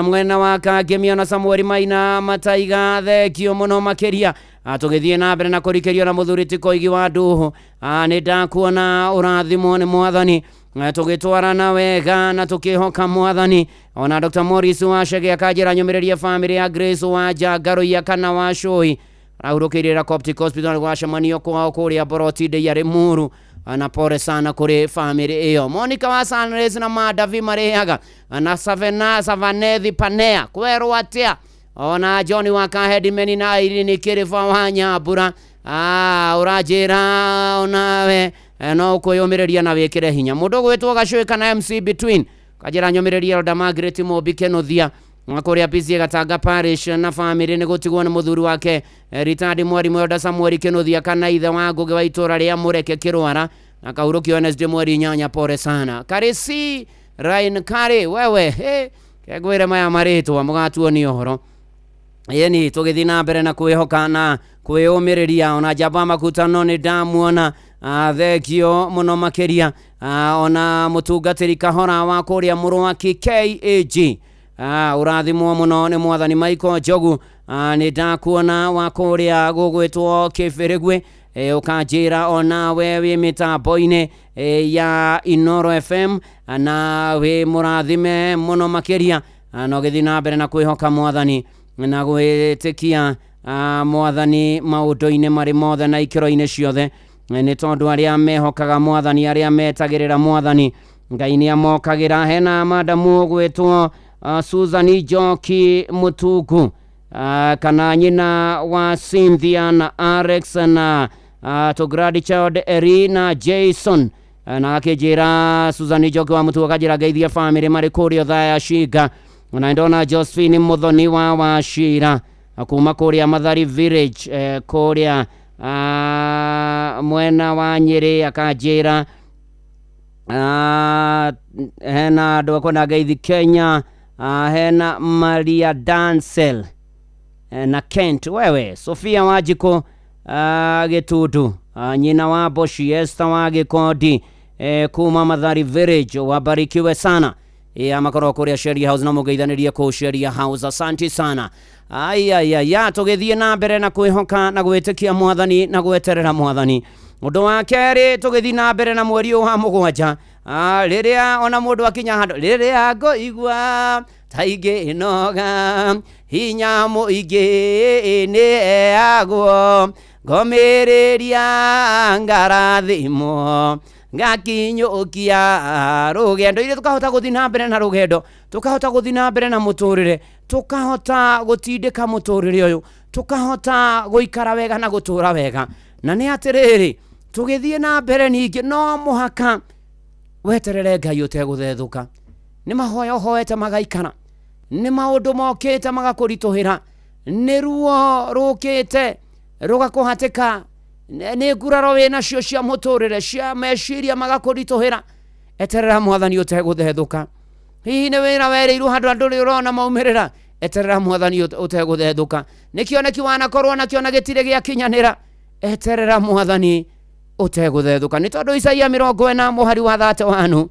mwena wa Kangemi, ona Samuel Maina Mataiga, thengio mũno makĩria. Tũgĩthiĩ na mbere na kũrikĩrio na mũthuri ti Koigi wa Ndũhũ, nĩ ndakuona ũrathimwo nĩ mwathani, tũgĩtwarana wega na tũkĩhoka mwathani. Ona Dr. Morris wa Chege akanjĩra nyũmĩrĩrie famĩlĩ ya Grace wa Njangarũiya kana wa Cũi arahurũkĩire Coptic Hospital gwacemanio kwao kũrĩa Boroti Ndeiya Limuru, na pole sana kũrĩ famĩlĩ ĩyo. Monica wa Sunrays na Madavi marĩaga na Savena Savanethi Panea kwerwo atĩa. Ona John wa Kahedimeni na Irene Kĩrĩba wa Nyambura, ũranjĩra onawe no ũkwĩyũmĩrĩria na wĩkĩre hinya. Mũndũ ũgwĩtwo Gacũĩ kana MC Between kanjĩra nyũmĩrĩrie Elder Margaret Mũmbi Kĩnũthia kũrĩa PCA Gatanga Parish na famĩlĩ nĩ gũtigwo nĩ mũthuri wake retired mwarimu Elder Samuel Kĩnũthia kana ithe wa Ngũgĩ wa itũra rĩa Mũreke Kĩrwara na kahurũkio Wednesday mweri 8. Pole sana Karisi Rain Kari, wewe kengwĩre maya marĩtwa mũgatuonia ũhoro. Ĩni tũgĩthiĩ na mbere na kwĩhoka na kwĩyũmĩrĩria. Ona Njamba Makutano nĩ ndamuona, thengio mũno makĩria. Ona mũtungatĩri Kahora wa kũrĩa Mũrũaki KAG, ũrathimwo mũno nĩ mwathani. Michael Njogu, nĩ ndakuona wa kũrĩa gũgwĩtwo Kĩbĩrĩgwe, ũkanjĩra onawe wĩ mĩtambo-inĩ ya Inoro FM na wĩ mũrathime mũno makĩria, na ũgĩthiĩ na mbere na kwĩhoka mwathani na gwĩtĩkia mwathani maũndũ-inĩ marĩ mothe na ikĩro-inĩ ciothe, nĩ tondũ arĩa mehokaga mwathani, arĩa metagĩrĩra mwathani, Ngai nĩ amokagĩra. Hena madamu ũgwĩtwo Susan Njoki Mũtungu, kana nyina wa Cynthia na Alex na to grandchild Eri na Jason, na akĩnjĩra Susan Njoki wa Mũtungu akanjĩra ngeithie famĩlĩ marĩ kũrĩa Othaya Shinga. Na ndona Josephine Muthoni wa Wachira kuma kũrĩa Mathari Village, kũrĩa mwena wa Nyĩrĩ, akanjĩra hena andũ akwenda ngeithi Kenya, hena Maria Dancel na Kent wewe Sofia Wanjikũ Gĩtundu, nyina wa Boshi Esther wa Gĩkondi kuma Mathari Village, wabarikiwe sana. Amakorwo kũrĩa Sheria House na mũgeithanirie kũu Sheria House, asante sana. Aiaiaya, tũgĩthiĩ na mbere na kwĩhoka na gwĩtĩkia mwathani na gweterera mwathani. Ũndũ wa kerĩ, tũgĩthiĩ na mbere na mweri ũyũ wa 7, rĩrĩa ona mũndũ akinya handũ, rĩrĩa ngũigua ta ingĩnoga, hinya mũingĩ nĩheagwo, ngomĩrĩria ngarathimwo, ngakinyũkia rũgendo. Ithuĩ tũkahota gũthiĩ na mbere na rũgendo, tũkahota gũthiĩ na mbere na mũtũrĩre, tũkahota gũtindĩka mũtũrĩre ũyũ, tũkahota gũikara wega na gũtũra wega. Na nĩ atĩrĩrĩ, tũgĩthiĩ na mbere ningĩ no mũhaka weterere Ngai ũtegũthethũka. Nĩ mahoya ũhoete magaikara, nĩ maũndũ mokĩte magakũritũhĩra, nĩ ruo rũkĩte rũgakũhatĩka, nĩ nguraro wĩnacio cia mũtũrĩre, cia meciria magakũritũhĩra. Eterera mwathani ũtegũthethũka. Hihi nĩ wĩra werĩirwo handũ ndũrĩ ũrona maumĩrĩra, eterera mwathani ũtegũthethũka. Nĩ kĩoneki wanakorwo nakĩo na gĩtirĩ gĩakinyanĩra, eterera mwathani ũtegũthethũka. Nĩ tondũ Isaia 40 mũhari wa 31,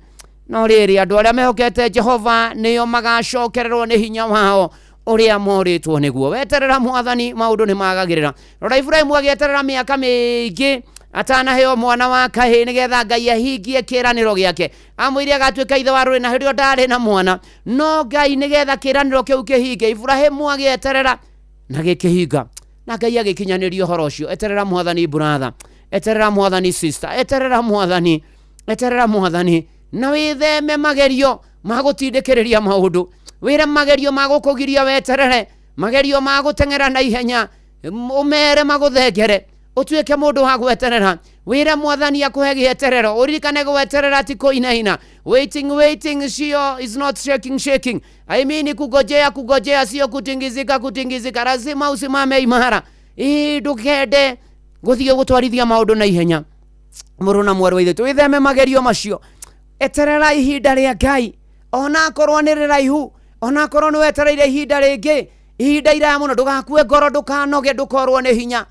no rĩrĩ, andũ arĩa mehokete Jehova nĩo magacokererwo nĩ hinya wao ũrĩa morĩtwo nĩguo. Weterera mwathani maũndũ nĩ magagĩrĩra. Rora Iburahĩmu agĩeterera mĩaka mĩingĩ atanaheo mwana wa kahĩĩ nĩgetha Ngai ahingie kĩĩranĩro gĩake. Amwĩrire agatuĩka ithe wa rũrĩrĩ na hĩndĩ ĩyo ndarĩ na mwana, no Ngai nĩgetha kĩĩranĩro kĩu kĩhinge, Iburahĩmu agĩeterera na gĩkĩhinga, na Ngai agĩkinyanĩria ũhoro ũcio. Eterera mwathani brother, eterera mwathani sister, eterera mwathani, eterera mwathani, na wĩtheme magerio ma gũtindĩkĩrĩria maũndũ, wĩre magerio ma gũkũgiria weterere, magerio ma gũteng'era na ihenya, ũmere magũthengere, ũtuĩke mũndũ wa gweterera. Wĩre mwathani akũhe gĩeterero, ũririkane gweterera ti kũinaina. Waiting, waiting sio is not shaking, shaking. I mean kugojea, kugojea sio kutingizika, kutingizika. Lazima usimame imara. Ii ndũkende gũthiĩ gũtwarithia maũndũ na ihenya. Mũrũ na mwarĩ wa ithe, twĩtheme magerio macio. Eterera ihinda rĩa Ngai, onakorwo nĩ rĩraihu, onakorwo nĩ wetereire ihinda rĩngĩ, ihinda iraya mũno, ndũgakue ngoro, ndũkanoge, ndũkorwo nĩ hinya.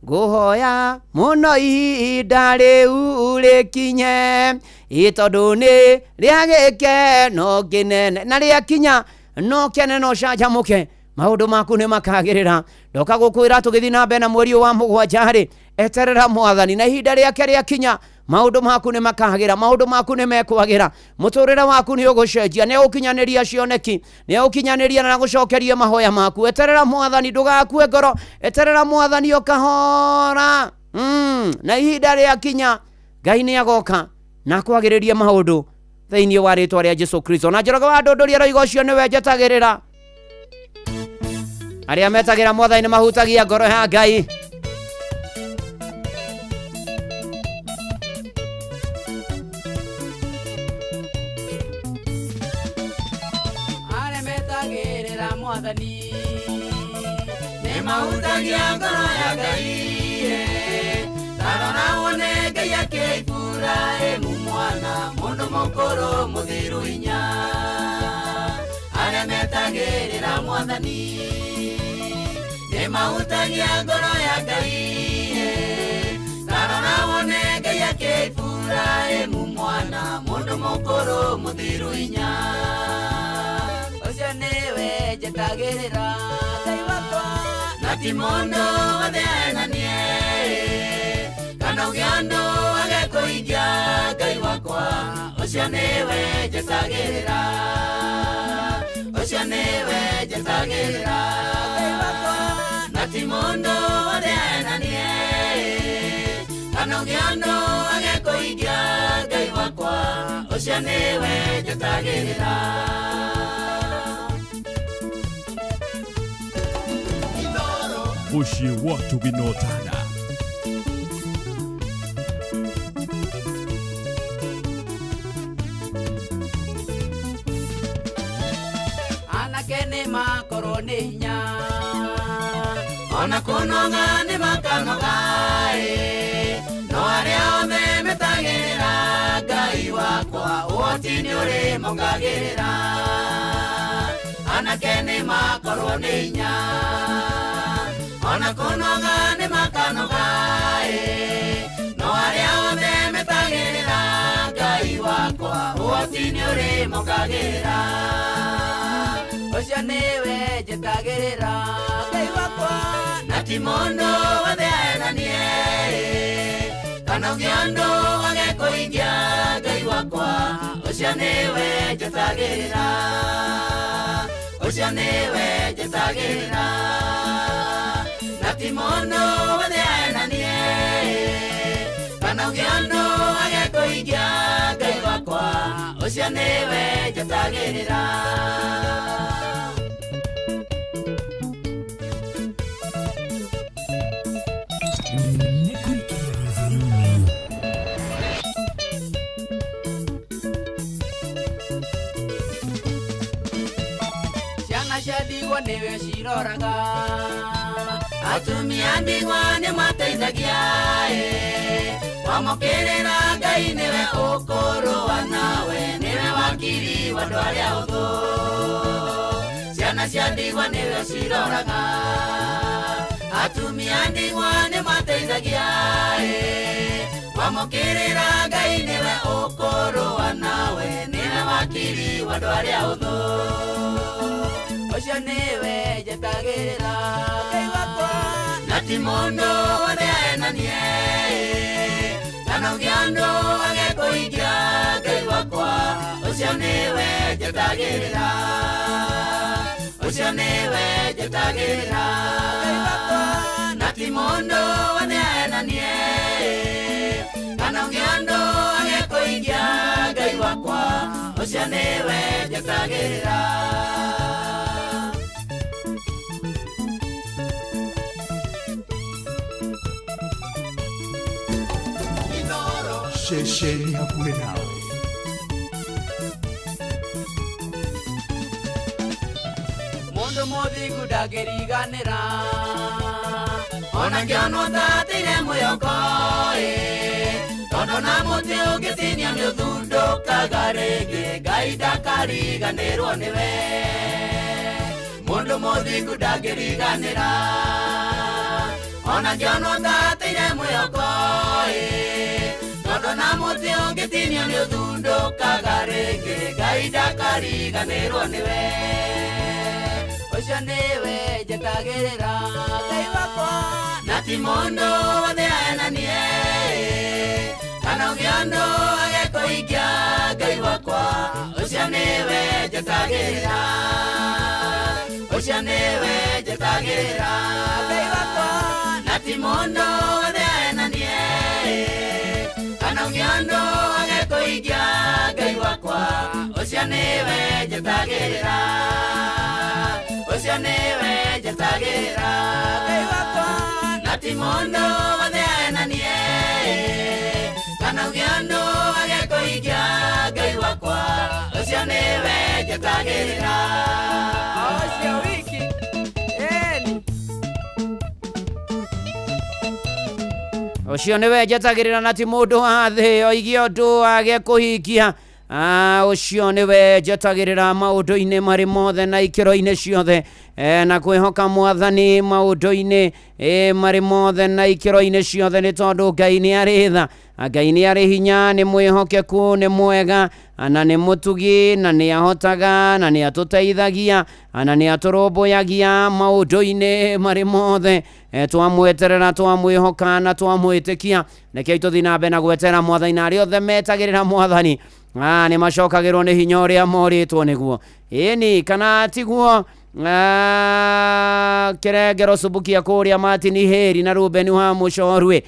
Ngũhoya mũno ihinda rĩu rĩkinye, ĩ tondũ nĩ rĩa gĩkeno kĩnene, na rĩakinya no kene no canjamũke, maũndũ maku nĩ makagĩrĩra. Ndoka gũkwĩra tũgĩthiĩ na mbere na mweri ũyũ wa 7 rĩ, eterera mwathani, na ihinda rĩake rĩakinya maũndũ maku nĩ makagĩra, maũndũ maku nĩ mekwagĩra, mũtũrĩre waku nĩ ũgũcenjia, nĩ ũgũkinyanĩria cioneki, nĩ ũgũkinyanĩria na gũcokeria mahoya maku. Eterera mwathani, ndũgakue ngoro, eterera mwathani o kahora. Na ihinda rĩakinya Ngai nĩ agoka na akwagĩrĩrie maũndũ thĩinĩ wa rĩtwa rĩa Jesu Kristo. Na Njoroge wa Ndũndũri aroiga ũcio nĩwe njetagĩrĩra. Arĩa metagĩra mwathani nĩ mahutagia ngoro ya Ngai.
Arĩa metagĩrĩra mwathani nĩ mahutagia ngoro ya Ngai. Tarora wone Ngai akĩibura mwana mũndũ mũkũrũ mũthiru hinya. Arĩa metagĩrĩra mwathani nĩ mahutagia ngoro ya Ngai. Tarora wone Ngai akĩibura mwana mũndũ mũkũrũ mũthiru hinya. Ũcio nĩwe njetagĩrĩra Ngai wakwa, na ti mũndũ wothe aenanie, kana ũngĩ andũ agekũigia Ngai wakwa, ũcio nĩwe njetagĩrĩra, ũcio nĩwe njetagĩrĩra Ngai wakwa, na ti mũndũ wothe aenanie, kana ũngĩ andũ agekũigia Ngai wakwa, ũcio nĩwe njetagĩrĩra.
Mũciĩ wa Tũginotana.
Anake nĩ makorwo nĩ hinya, ona kũnoga nĩ makanoga, no arĩa othe metagĩrĩra Ngai wakwa, ũhoti nĩ ũrĩmongagĩrĩra. Anake nĩ makorwo nĩ hinya, ona kũnoga nĩ makanoga, no arĩa othe metagĩrĩra Ngai wakwa, ũhoti nĩ ũrĩmongagĩrĩra. Ũcio nĩwe njetagĩrĩra ti mũndũ wothe aenanie kana ũngĩ ũndũ wage kũhingia Ngai wakwa ũcio nĩwe njetagĩrĩra ũcio nĩwe njetagĩrĩra na ti mũndũ wothe aenanie kana ũngĩ ũndũ wage kũhingia Ngai wakwa ũcio nĩwe njetagĩrĩra. Ciana cia ndigwa nĩwe ciroraga atumia ndigwa nĩ mateithagia wamũkĩrĩra Ngai nĩwe ũkũrũa nawe nĩwe wakiri wa andũ arĩa ũthũ ciana cia ndigwa nĩwe ciroraga atumia ndigwa nĩ mateithagia wamũkĩrĩra Ngai nĩwe ũkũrũa nawe nĩwe wakiri wa andũ arĩa ũthũ ũcio nĩwe njetagĩrĩra Ngai wakwa na ti mũndũ wothe aenanie kana ũngĩ ũndũ age kũhingia Ngai wakwa ũcio nĩwe njetagĩrĩra ũcio nĩwe njetagĩrĩra Ngai wakwa na ti mũndũ wothe aenanie kana ũngĩ ũndũ age kũhingia Ngai wakwa ũcio nĩwe njetagĩrĩra.
Ceceni hakuhĩ nawe.
Mũndũ mũthingu ndangĩriganĩra ona ngĩonwo tateire mwĩhoko tondũ na mũtĩ ũngĩtinio nĩ ũthundũkaga rĩngĩ Ngai ndakariganĩrwo nĩwe mũndũ mũthingu ndangĩriganĩra ona ngĩonwo tateire mwĩhoko tondũ na mũtĩ ũngĩtinio nĩ ũthundũkaga rĩngĩ Ngai ndakariganĩrwo nĩwe ũcio nĩwe njetagĩrĩra Ngai wakwa na ti mũndũ wothe aenanie kana ũngĩ ũndũ age kũhingia Ngai wakwa ũcio nĩwe njetagĩrĩra ũcio nĩwe njetagĩrĩra Ngai wakwa na ti mũndũ wothe aenanie kana ũngĩ ũndũ age kũhingia Ngai wakwa ũcio nĩwe njetagĩrĩra ũcio nĩwe njetagĩrĩra Ngai wakwa na ti mũndũ wothe aenanie kana ũngĩ ũndũ age kũhingia Ngai wakwa ũcio nĩwe njetagĩrĩra. Ũcio wiki eni
ũcio nĩwe njetagĩrĩra na ti mũndũ wa thĩ oigie ũndũ age kũhingia. Ũcio nĩwe njetagĩrĩra maũndũ-inĩ marĩ mothe na ikĩro-inĩ ciothe na kwĩhoka mwathani maũndũ-inĩ marĩ mothe na ikĩro-inĩ ciothe nĩ tondũ Ngai nĩ arĩ tha, Ngai nĩ arĩ hinya, nĩ mwĩhokeku, nĩ mwega na nĩ mũtugi na nĩ ahotaga na nĩ atũteithagia na nĩ atũrũmbũyagia maũndũ-inĩ marĩ mothe. Twamweterera, twamwĩhoka na twamwĩtĩkia. Rekei tũthiĩ na mbere na gweterera mwathani na arĩa othe metagĩrĩra mwathani nĩ macokagĩrwo nĩ hinya ũrĩa morĩtwo nĩguo. Ĩni kana tiguo? Kĩrengero Subukia kũrĩa Martin Heri na Ruben wa Mũcorwe.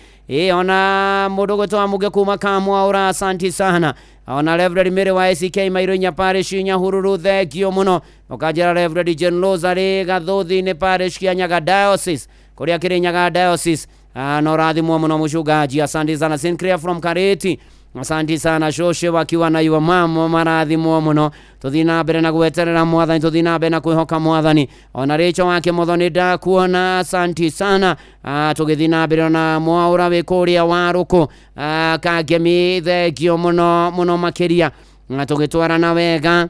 Ona mũndũ gwĩtwo Mũge kuma Kamwaura, asanti sana. Ona Reverend Mary wa ACK Mairo Inya Parish Nyahururu, thengio mũno. Ũkanjĩra Reverend John Rosary Gathuthi-inĩ Parish Kianyaga Diocese kũrĩa Kĩrĩnyaga Diocese. Na ũrathimwo mũno mũcungaji, asante sana. Sinclair from Kareti, asante sana. Shoshe wakiwa na your mama marathimwo mũno. Tũthiĩ na mbere na gweterera mwathani, tũthiĩ na mbere na kwĩhoka mwathani. Ona Rachel wake Muthoni ndakuona, asante sana. Tũgĩthiĩ na mbere na Mwaũra wĩ kũrĩa Warũkũ, Kangemi, thengio mũno mũno makĩria. Tũgĩtwarana wega.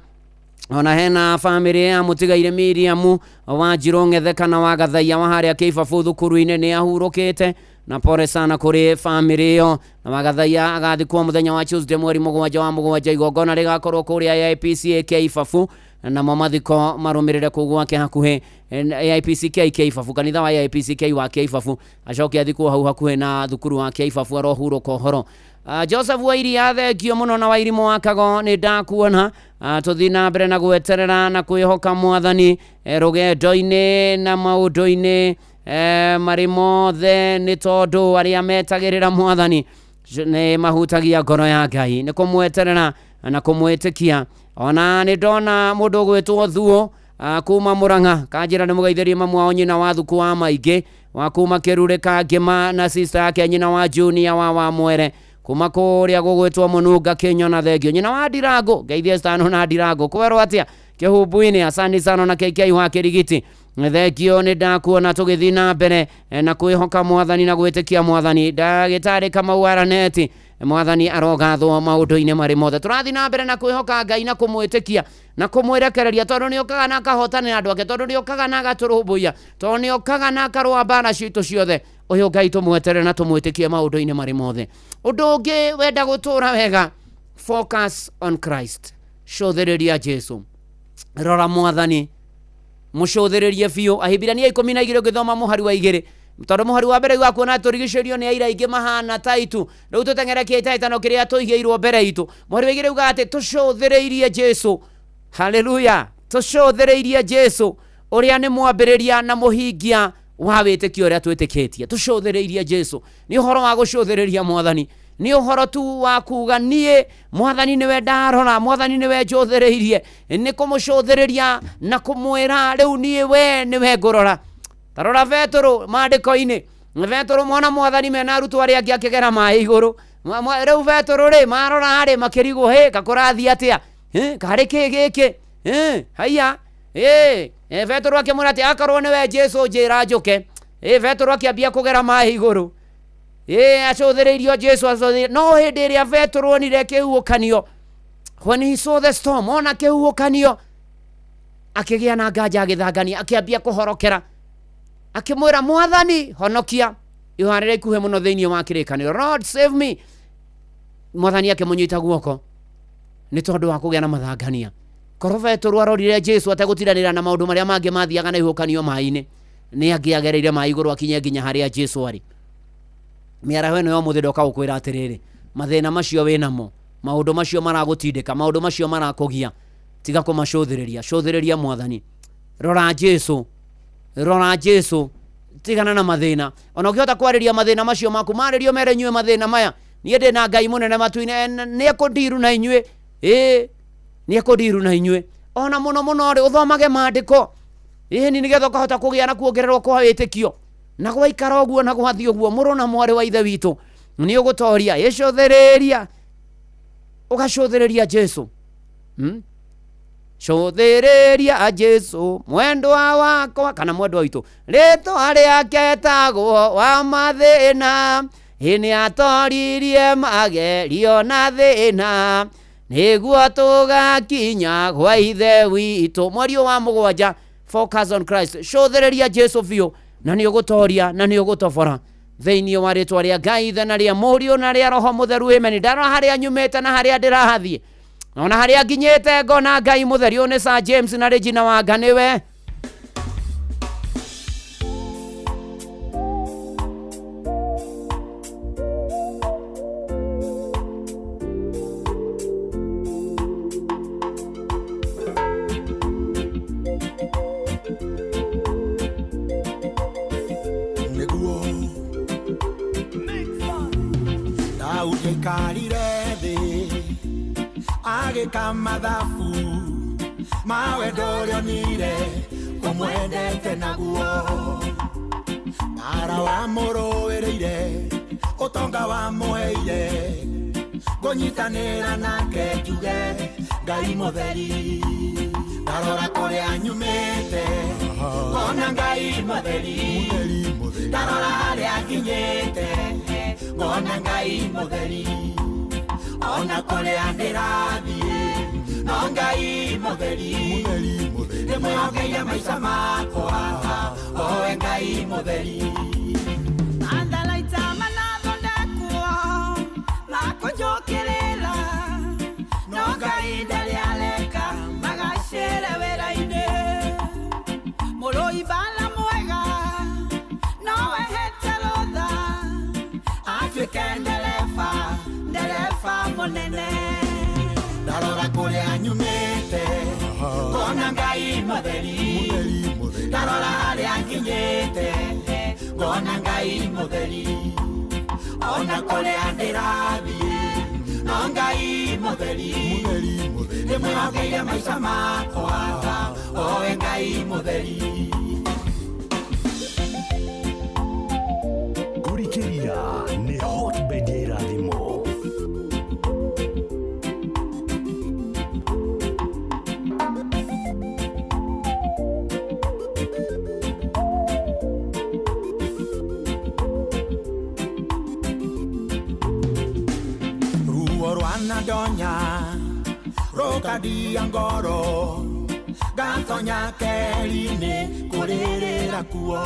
Ona hena famĩlĩ ya mũtigaire Miriam wa Njirũ Ng'ethe kana wa Gathaia wa harĩa Kĩbabu thukuru-inĩ nĩ ahurũkĩte, na pole sana kũrĩ famĩlĩ ĩyo. Na Wagathaia agathikwo mũthenya wa Tuesday mweri 7 wa 7, igongona rĩgakorwo kũrĩa AIPCA Kĩbabu. Namo mathiko marũmĩrĩre kũu gwake hakuhĩ AIPCK Kĩibabu, kanitha wa AIPCK wa Kĩibabu, acoke athikwo hau hakuhĩ na thukuru wa Kĩibabu arohurũka ũhoro. Joseph Wairia, thengio mũno na Wairimũ wa Kago, nĩ ndakuona. Tũthiĩ na mbere na gweterera na kwĩhoka mwathani rũgendo-inĩ na maũndũ-inĩ marĩ mothe, nĩ tondũ arĩa metagĩrĩra mwathani nĩ mahutagia ngoro ya Ngai, nĩ kũmweterera na kũmwĩtĩkia. Ona nĩ ndona mũndũ ũgwĩtwo Thuo kuma Murang'a, kanjĩra nĩ mũgeithĩrie mamu wao nyina wa thuku wa maingĩ wa kuma Kĩrurĩ ka Ngĩma, na sister yake nyina wa Junior wa Mwere kuma kũrĩa gũgwĩtwo Mũnunga Kĩnyona, thengio. Nyina wa Ndirango, ngeithie Stano na Ndirango, kwerwo atĩa Kĩhumbu-inĩ, asante sana na KK wa Kĩrigiti, thengio, nĩ ndakuona. Tũgĩthiĩ na mbere na kwĩhoka mwathani na gwĩtĩkia mwathani. Ndagĩtarĩ Kamau Araneti, mwathani arogathwo maũndũ-inĩ marĩ mothe. Tũrathiĩ na mbere na kwĩhoka Ngai na kũmwĩtĩkia na kũmwĩrekereria, tondũ nĩ okaga na akahotanĩra andũ ake, tondũ nĩ okaga na agatũrũmbũiya, tondũ nĩ okaga na akarũa mbara citũ ciothe. Ũyũ Ngai tũmweterere na tũmwĩtĩkie maũndũ-inĩ marĩ mothe. Ũndũ ũngĩ, wenda gũtũra wega, focus on Christ, cũthĩrĩria Jesu, rora mwathani, mũcũthĩrĩrie biũ. Ahibirania 12 ũngĩthoma mũhari wa 2, tondũ mũhari wa mbere wa kuona tũrigicĩrio nĩ aira aingĩ mahana ta itu, rĩu tũteng'ere kĩhĩtahĩtano kĩrĩa tũigĩirwo mbere itũ. Mũhari wa 2 ugaga atĩ tũcũthĩrĩirie Jesu, haleluya, tũcũthĩrĩirie Jesu ũrĩa nĩ mwambĩrĩria na mũhingia wa wĩtĩkio ũrĩa twĩtĩkĩtie. Tũcũthĩrĩirie Jesu, nĩ ũhoro wa gũcũthĩrĩria mwathani, nĩ ũhoro tu wa kuga niĩ mwathani nĩwe ndarora, mwathani nĩwe njũthĩrĩirie, nĩ kũmũcũthĩrĩria na kũmwĩra rĩu niĩ we nĩwe ngũrora. Tarora Betũrũ maandĩko-inĩ, Betũrũ mona mwathani mena arutwo arĩa angĩ akĩgera maĩ igũrũ. Rĩu Betũrũ rĩ, marora rĩ, makĩrigwo hĩ kakũrathiĩ atĩa, karĩ kĩ gĩkĩ? Haiya, Betũrũ akĩmwĩra atĩ akorwo nĩwe Jesu njĩra njũke. Betũrũ akĩambia kũgera maĩ igũrũ, acũthĩrĩirio Jesu, acũthĩrĩirio. No hĩndĩ ĩrĩa Betũrũ onire kĩhuhũkanio, when he saw the storm, ona kĩhuhũkanio, akĩgĩa na nganja, agĩthangania, akĩambia kũhorokera, akĩmwĩra mwathani honokia. Ihoya rĩrĩa ikuhĩ mũno thĩinĩ wa kĩrĩkanĩro, Lord save me. Mwathani akĩmũnyita guoko nĩ tondũ wa kũgĩa na mathangania. Korwo Betũrũ arorire Jesu ategũtiranĩra na maũndũ marĩa mangĩ mathiaga na ihuhũkanio maĩ-inĩ, nĩ angĩagereire maĩ igũrũ akinye nginya harĩa Jesu arĩ. Mĩaraho ĩno ya ũmũthĩ ndoka gũkwĩra atĩrĩrĩ, mathĩna macio wĩnamo, maũndũ macio maragũtindĩka, maũndũ macio marakũgia, tiga kũmacũthĩrĩria, cũthĩrĩria mwathani, rora Jesu, rora Jesu, tigana na mathĩna. Ona ũngĩhota kwarĩria mathĩna macio maku, marĩrio mere inyuĩ mathĩna maya, niĩ ndĩ na Ngai mũnene matu-inĩ, nĩ ekũndiru na inyuĩ, ĩĩ nĩ ekũndiru na inyuĩ. Ona mũno mũno rĩ, ũthomage maandĩko, ĩni nĩgetha ũkahota kũgĩa na kuongererwo kwa wĩtĩkio. Na gwaikara ũguo na gwathiĩ ũguo, mũrũ na mwarĩ wa ithe witũ, nĩ ũgũtoria. Ĩcũthĩrĩria, ũgacũthĩrĩria Jesu, Cũthĩrĩria Jesu mwendwa wakwa, kana mwendwa witũ, rĩtwa rĩake etagwo wa mathĩna, ĩ nĩ atoririe magerio na thĩna, nĩguo tũgakinya gwa ithe witũ. Mweri ũyũ wa 7, focus on Christ, cũthĩrĩria Jesu biũ, na nĩ ũgũtoria na nĩ ũgũtobora thĩinĩ wa rĩtwa rĩa Ngai Ithe na rĩa Mũriũ na rĩa Roho Mũtheru, amen. Ndarora harĩa nyumĩte na harĩa ndĩrahathiĩ, ona harĩa nginyĩte, ngona Ngai mũtheri. Ũyũ nĩ Sir James na Regina Wanga nĩwe.
Nĩguo Daudi aikarire thĩ agĩka mathabu ma wendo ũrĩa onire ũmwendete naguo, mara wamũrũĩrĩire, ũtonga wamũheire, ngũnyitanĩra nake njuge Ngai mũtheri. Ndarora kũrĩa nyumĩte ngona Ngai mũtheri, ndarora harĩa nginyĩte ngona Ngai mũtheri, ona kũrĩa ndĩrathiĩ no Ngai mũtheri, ndĩmwĩhokeire maica makwa owe Ngai mũtheri.
Matharaita manathondekwo makũnjũkĩrĩra, no Ngai ndarĩ areka magacĩre.
nene. Ndarora kũrĩa nyumĩte ngona Ngai mũtheri, ndarora harĩa nginyĩte ngona Ngai mũtheri, ona kũrĩa ndĩrathiĩ no Ngai mũtheri, ndĩmwĩhokeire maica makwa owe Ngai mũtheri.
Kũrikĩria nĩ hotbed ya irathimo.
Ruo rwanandonya rũkandia ngoro ngatonya keri-inĩ kũrĩrĩra kuo,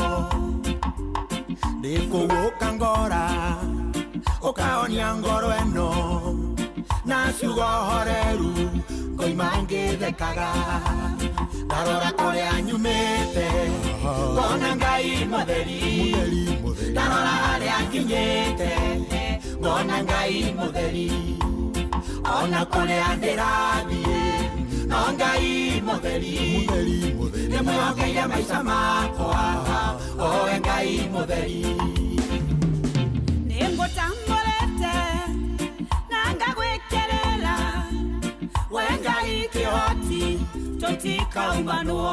ndĩkũgũka ngora ũkahonia ngoro ĩno na ciugo horeru ngoima ngĩthekaga. Ndarora kũrĩa nyumĩte ngona Ngai mũtheri, ndarora harĩa nginyĩte ngona Ngai mũtheri, ona kũrĩa ndĩrathiĩ no Ngai mũtheri, ndĩmwĩhokeire maica makwa owe Ngai mũtheri.
Nĩngũtambũrĩte na ngagwĩkĩrĩra we Ngai kĩhoti tũtikaumanwo,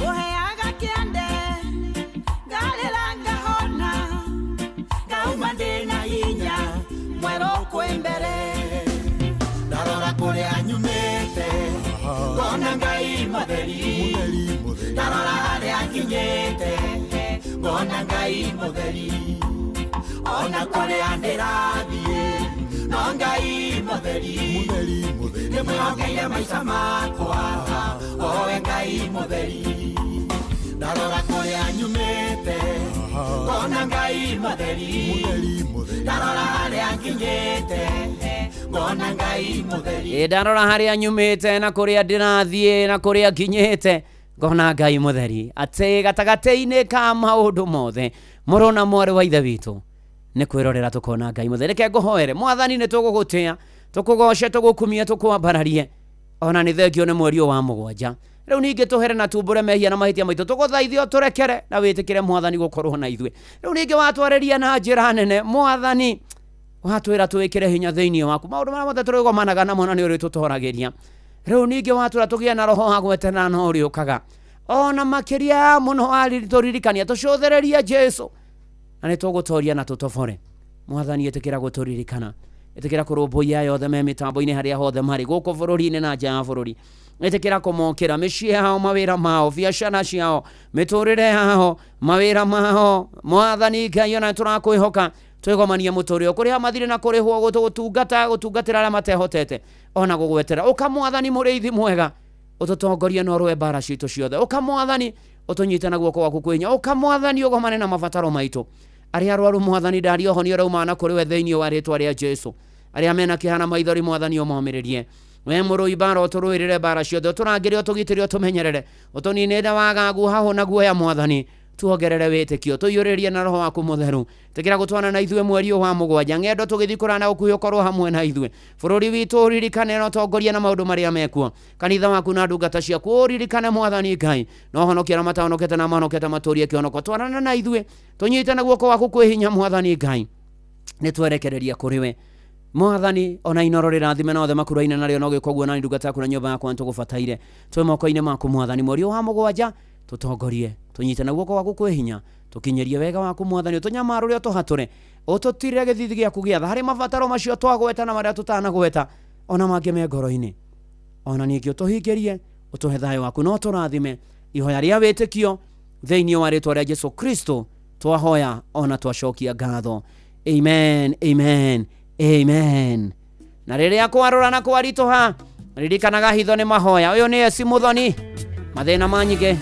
ũheaga kĩande ngarĩra ngahona ngauma ndĩna hinya mwerũ kwĩ mbere.
Ndarora kũrĩa nyumĩte ngona Ngai mũtheri, ndarora harĩa nginyĩte ngona Ngai mũtheri, ona kũrĩa ndĩrathiĩ no Ngai mũtheri, ndĩmwĩhokeire maica makwa owe Ngai mũtheri. Ndarora kũrĩa nyumĩte ngona Ngai mũtheri, ndarora harĩa nginyĩte ngona Ngai mũtheri.
Ĩ ndarora harĩa nyumĩte na kũrĩa ndĩrathiĩ na kũrĩa nginyĩte ngona Ngai mũtheri, atĩ gatagatĩ-inĩ ka maũndũ mothe mũrũ na mwarĩ wa ithe witũ nĩ kwĩrorera tũkona Ngai mũtheri. Reke ngũhoere. Mwathani, nĩ tũgũgũtĩa, tũkũgoce, tũgũkumie, tũkwambararie, ona nĩ thengio nĩ mweri ũyũ wa mũgwanja. Rĩu ningĩ tũhere na tumbũre mehia na mahĩtia maitũ, tũgũthaithie ũtũrekere na wĩtĩkĩre Mwathani gũkorwo na ithuĩ. Rĩu ningĩ watwarĩria na njĩra nene Mwathani, watwĩra twĩkĩre hinya thĩinĩ waku, maũndũ marĩa mothe tũrĩgomanaga namo na nĩ ũrĩtũtoragĩria. Rĩu ningĩ watwĩra tũgĩe na roho wa gweterera na ũrĩũkaga, ona makĩria mũno tũririkania tũcũthĩrĩrie Jesũ na nĩ tũgũtoria na tũtobore. Mwathani, ĩtĩkĩra gũtũririkana, ĩtĩkĩra kũrũmbũiya yothe me mĩtambo-inĩ harĩa hothe marĩ gũkũ bũrũri-inĩ na nja ya bũrũri, ĩtĩkĩra kũmokĩra mĩciĩ yao, mawĩra mao, biacara ciao, mĩtũrĩre yao, mawĩra mao. Mwathani Ngai, ona nĩtũrakwĩhoka twĩgomanie mũtũrĩre kũrĩha mathirĩ na kũrĩhwo, gũtungata, gũtungatĩra arĩa matehotete, ona gũgwetera. Ũka Mwathani mũrĩithi mwega, ũtũtongorie na ũrũe mbara citũ ciothe. Ũka Mwathani ũtũnyite na guoko gwaku kwĩ hinya. Ũka Mwathani ũgomane na mabataro maitũ. Arĩa arwaru Mwathani ndaria ũhonio ũrĩa umaga na kũrĩ we thĩinĩ wa rĩtwa rĩa Jesũ. Arĩa mena kĩeha na maithori Mwathani ũmomĩrĩrie. We mũrũi mbara ũtũrũĩrĩre mbara ciothe, ũtũrangĩre, ũtũgitĩre, ũtũmenyerere, ũtũninĩre wagagu hahũ na guoya Mwathani, tuongerere wĩtĩkio, tũiyũrĩrie na roho waku mũtheru. Tĩkĩra gũtwana na ithuĩ mweri ũyũ wa mũgwanja, ng'endo tũgĩthiĩ kũraya na gũkuhĩ ũkorwo hamwe na ithuĩ. Bũrũri witũ ũririkane na ũtongorie na maũndũ marĩa mekuo. Kanitha waku na ndungata ciaku ũririkane Mwathani Ngai, na ũhonokie arĩa matahonokete na mahonokete matũrie kĩhonoko. Twarana na ithuĩ, tũnyite na guoko gwaku kwĩ hinya Mwathani Ngai, nĩ twerekereria kũrĩ we Mwathani. Ona inoro rĩrathime na othe makuraine narĩo no gĩko guo na ndungata yaku na nyũmba yakwa nĩtũgũbataire. Twĩ moko-inĩ maku Mwathani, mweri ũyũ wa mũgwanja tũtongorie, tũnyite na guoko gwaku kwĩ hinya, tũkinyĩrie wega waku Mwathani, ũtũnyamarũre, ũtũhatũre, ũtũtirĩre gĩthithi gĩaku gĩa tha harĩ mabataro macio twagweta na marĩa tũtanagweta, ona mangĩ me ngoro-inĩ. Ona ningĩ ũtũhingĩrie, ũtũhe thayũ waku na ũtũrathime. Ihoya rĩa wĩtĩkio thĩinĩ wa rĩtwa rĩa Jesũ Kristo twahoya ona twacokia ngatho. Amen, amen, amen. Na rĩrĩa kwarũra na kwaritũha, ririkanaga hitho nĩ mahoya. Ũyũ nĩ Esi Mũthoni, mathĩna ma nyingĩ.
Hinya.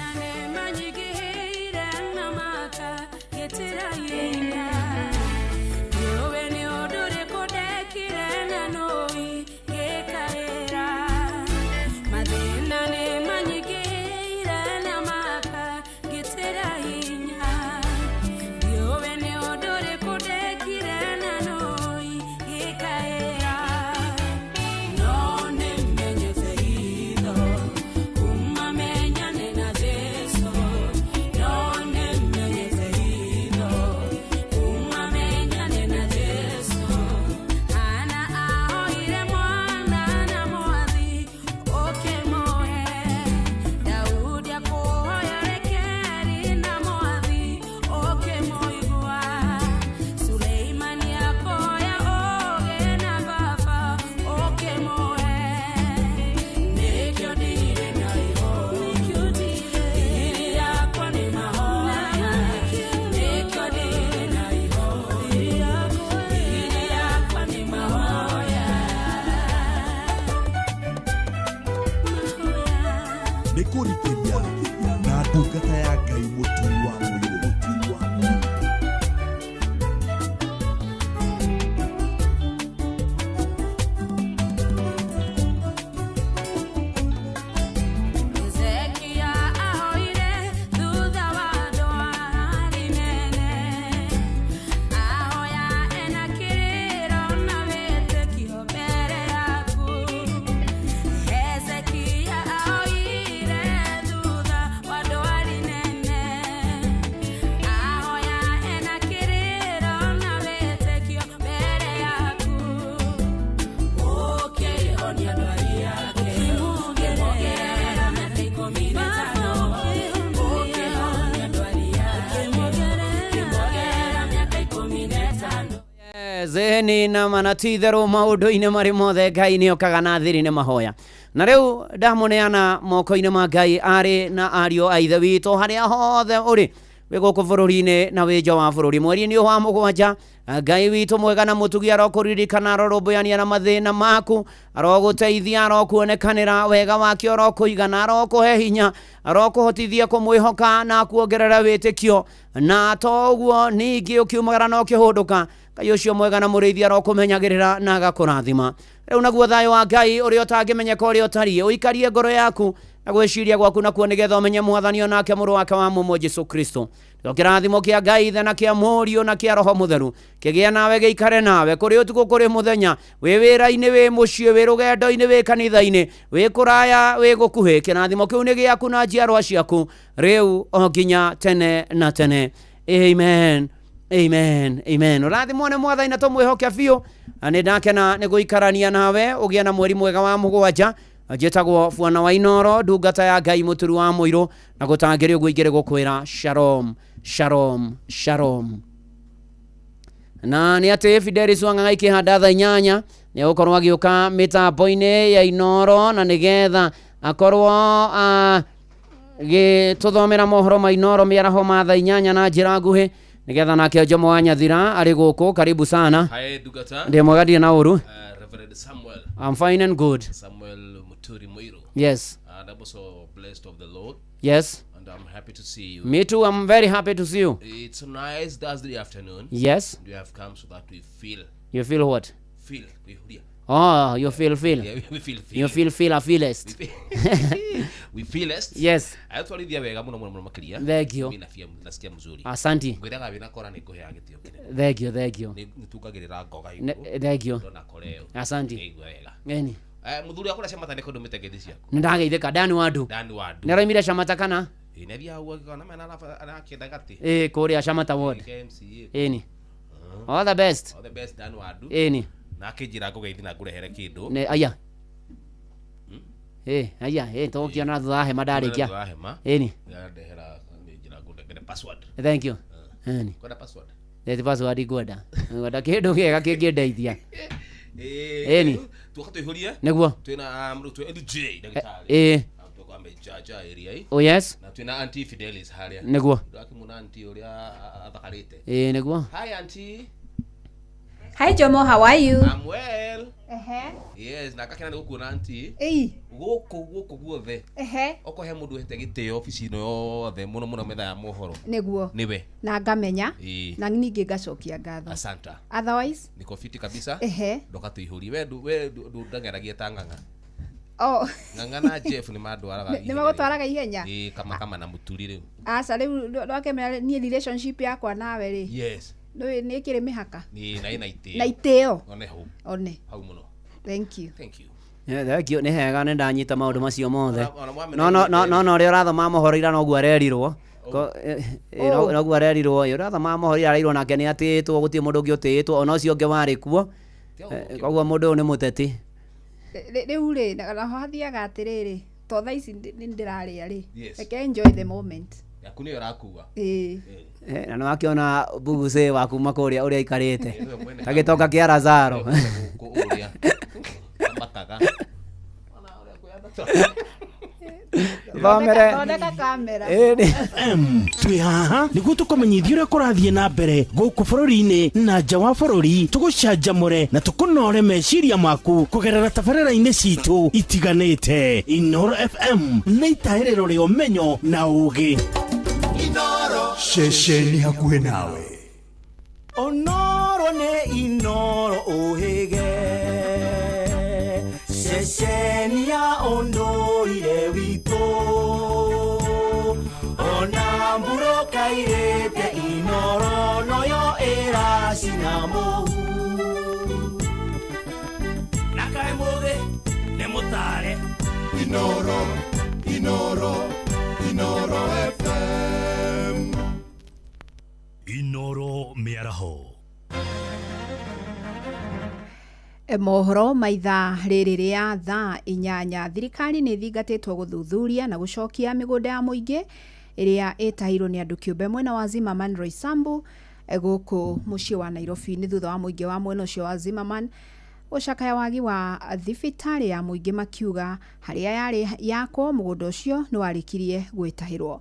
Nĩ nama na ti itherũ maũndũ-inĩ marĩ mothe Ngai nĩ okaga na thiri nĩ mahoya. Na rĩu ndamũneana moko-inĩ ma Ngai arĩ na ariũ a ithe witũ harĩa hothe ũrĩ wĩ gũkũ bũrũri-inĩ na wĩ nja wa bũrũri. Mweri-inĩ ũyũ wa 7, Ngai witũ mwega na mũtugi arokũririkana, arorũmbũyania na mathĩna maku, arogũteithia, arokuonekanĩra wega wake, arokũigana, arokũhe hinya, arokũhotithia kũmwĩhoka na kuongerera wĩtĩkio, na to ũguo ningĩ ũkiumagara na ũkĩhũndũka, Ngai ũcio mwega na mũrĩithi arokũmenyagĩrĩra na agakũrathima. Rĩu naguo thayũ wa Ngai ũrĩa ũtangĩmenyeka ũrĩa ũtariĩ ũikarie ngoro yaku na gwĩciria gwaku nakuo, nĩgetha ũmenye Mwathani onake mũrũ wake wa mũmwe Jesu Kristo. Nĩkĩo kĩrathimo kĩa Ngai Ithe na kĩa Mũriũ na kĩa Roho Mũtheru kĩgĩe nawe, gĩikare nawe kũrĩ ũtukũ kũrĩ mũthenya, wĩ wĩra-inĩ, wĩ mũciĩ, wĩ rũgendo-inĩ, wĩ kanitha-inĩ, wĩ kũraya, wĩ gũkuhĩ. Kĩrathimo kĩu nĩ gĩaku na njiarwa ciaku rĩu o nginya tene na tene. Amen. Amen. Amen. Ũrathimwo nĩ Mwathani na tũmwĩhoke biũ. Nĩ ndakena nĩ gũikarania nawe ũgĩe na mweri mwega wa 7. Njĩtagwo Bwana wa Inooro, ndungata ya Ngai mũturu wa mũirũ, na gũtangĩrĩ ũguo ingĩrĩ gũkwĩra shalom, shalom, shalom. Na nĩ atĩ Fidelis Wang'ang'a ikĩhanda thaa 8 nĩ egũkorwo agĩũka mĩtambo-inĩ ya Inooro, na nĩgetha akorwo gĩtũthomera mohoro ma Inooro mĩaraho ma thaa 8 na njĩra nguhĩ, nĩgetha nake Jomo wa Nyathira arĩ gũkũ. Karibu sana.
Hi, Ndungata.
Ndĩ mwega, ndirĩ na ũru.
Reverend Samuel.
I'm fine and good.
Samuel Muturi Muiru.
Yes.
And I'm also blessed of the Lord.
Yes.
And I'm happy to see you.
Me too, I'm very happy to see you.
It's a nice Thursday afternoon.
Yes.
And we have come so that we feel.
You feel what?
Feel. We feel.
Oh, you feel feel.
Yeah, we feel feel.
You feel feel a feelest.
We feelest.
Yes.
Atwarithia wega muno muno muno makiria.
Thank you.
Mimi nafia nasikia mzuri.
Asanti.
Ngwiraga wina kora nĩ ngũheaga gĩtĩo kĩnene.
Thank you, thank you.
Nĩ nĩtungagĩrĩra ngoga igũrũ.
Thank you.
Ndona koreo.
Asanti.
Nĩigua wega.
Eni.
Mũthuri wakwa ũrĩa Camata nĩ kũndũmĩte ngeithi ciaku.
Nĩ ndageithĩka Dani Wandu.
Dani Wandu.
Nĩ araumire Camata kana?
Ĩ nĩ athiaga ũguo agĩkona mena arakĩenda gatĩ.
Ĩ kũrĩa Camata ward.
KMCA.
Ĩni. All the best.
All the best Dan Wandu.
Ĩni.
Na akĩnjĩra ngũgeithi na ngũrehere kĩndũ.
Nĩ aya. Ĩ aya, ĩ tũgũkĩona thutha wa hema ndarĩkia.
Thutha wa hema.
Ĩni.
Ndehera nĩnjĩra ngũnengere password.
Thank you. Ĩni.
Kwenda password?
Nĩ password ngwenda. Ngwenda kĩndũ kĩega kĩngĩndeithia. Ĩni.
Tuoka tũihũrie.
Nĩguo.
Twĩna mũrutwo LJ ndagĩtarĩ.
Ĩ.
Tuoka amejaja area ĩ.
Oh yes.
Na twĩna auntie Fidelis harĩa.
Nĩguo.
Ndakĩmuona auntie ũrĩa athakarĩte.
Ĩ nĩguo.
Hi auntie.
Hi Jomo, how are you?
I'm well.
Ehe.
Yes, na ngakena nĩ gũkuona auntie.
Ĩi.
Gũkũ gũkũ guothe.
Ehe.
Okorwo he mũndũ ũhete gĩtĩo obici ĩno yothe mũno mũno metha ya mohoro.
Nĩguo.
Nĩwe.
Na ngamenya.
Ĩĩ.
Na ningĩ ngacokia ngatho.
Asanta.
Otherwise?
Niko fiti kabisa.
Ehe.
Ndoka tũihũrie. We ndũndeng'eragia ta ng'ang'a.
Oh.
Ng'ang'a na Jeff nĩ mandwaraga.
Nĩ magũtwaraga ihenya?
Ĩĩ, kama kama na mũturi rĩu.
Aca rĩu ndwakĩmenya niĩ relationship yakwa nawe rĩ.
Yes.
Nĩ nĩ ĩkĩrĩ mĩhaka.
Nĩ na ĩna itĩo.
Na itĩo.
One hau.
One.
Hau mũno.
Thank you.
Thank you.
Thank you. Nĩ hega nĩ ndanyita maũndũ macio mothe.
Ona mwamenya
No no no no no ũrĩa ũrathoma mohoro ira noguo arerirwo. Noguo arerirwo. Ũrĩa ũrathoma mohoro ira arerirwo nake nĩ atĩĩtwo, gũtirĩ mũndũ ũngĩ ũtĩĩtwo ona ũcio ũngĩ warĩ kuo. Koguo mũndũ ũyũ nĩ mũteti.
Rĩu rĩ, naho hathiaga atĩrĩrĩ, to thaa ici nĩ ndĩrarĩa rĩ.
Yes.
Reke enjoy the moment.
Yaku nĩyo ĩrakua.
Ĩĩ.
Na nĩ wakĩona Bugucĩ wa kuma kũrĩa ũrĩa aikarĩte ta gĩtonga kĩa Lazaro.
Gũkũ ũrĩa amakaga.
Thomere.
Thondeka kamera.
FM twĩ haha nĩguo tũkũmenyithia ũrĩa kũrathiĩ na mbere gũkũ bũrũri-inĩ na nja wa bũrũri, tũgũcanjamũre na tũkũnore meciria maku kũgerera tabarĩra-inĩ citũ itiganĩte. Inooro FM nĩ itahĩrĩro rĩa ũmenyo na ũũgĩ.
Ceceni hakuhĩ nawe.
Onoro nĩ Inooro ũhĩge, ceceni ya ũndũire witũ. Ona mburũka irĩte Inooro noyo ĩracina mũhu.
Na kaĩ mũthĩ nĩ mũtare.
Inooro, Inooro, Inooro FM.
Inooro mĩaraho.
Mohoro ma ithaa rĩrĩ rĩa thaa 8. Thirikari nĩ ĩthingatĩtwo gũthuthuria na gũcokia mĩgũnda ya mũingĩ ĩrĩa ĩtahirwo nĩ andũ kĩũmbe mwena wa Zimmerman Roysambu Gũkũ mũciĩ wa Nairobi nĩ thutha wa mũingĩ wa mwena ũcio wa Zimmerman gũcakaya wagi wa thibitarĩ ya mũingĩ, makiuga harĩa yarĩ yakwo mũgũnda ũcio nĩ warĩkirie gwĩtahĩrwo.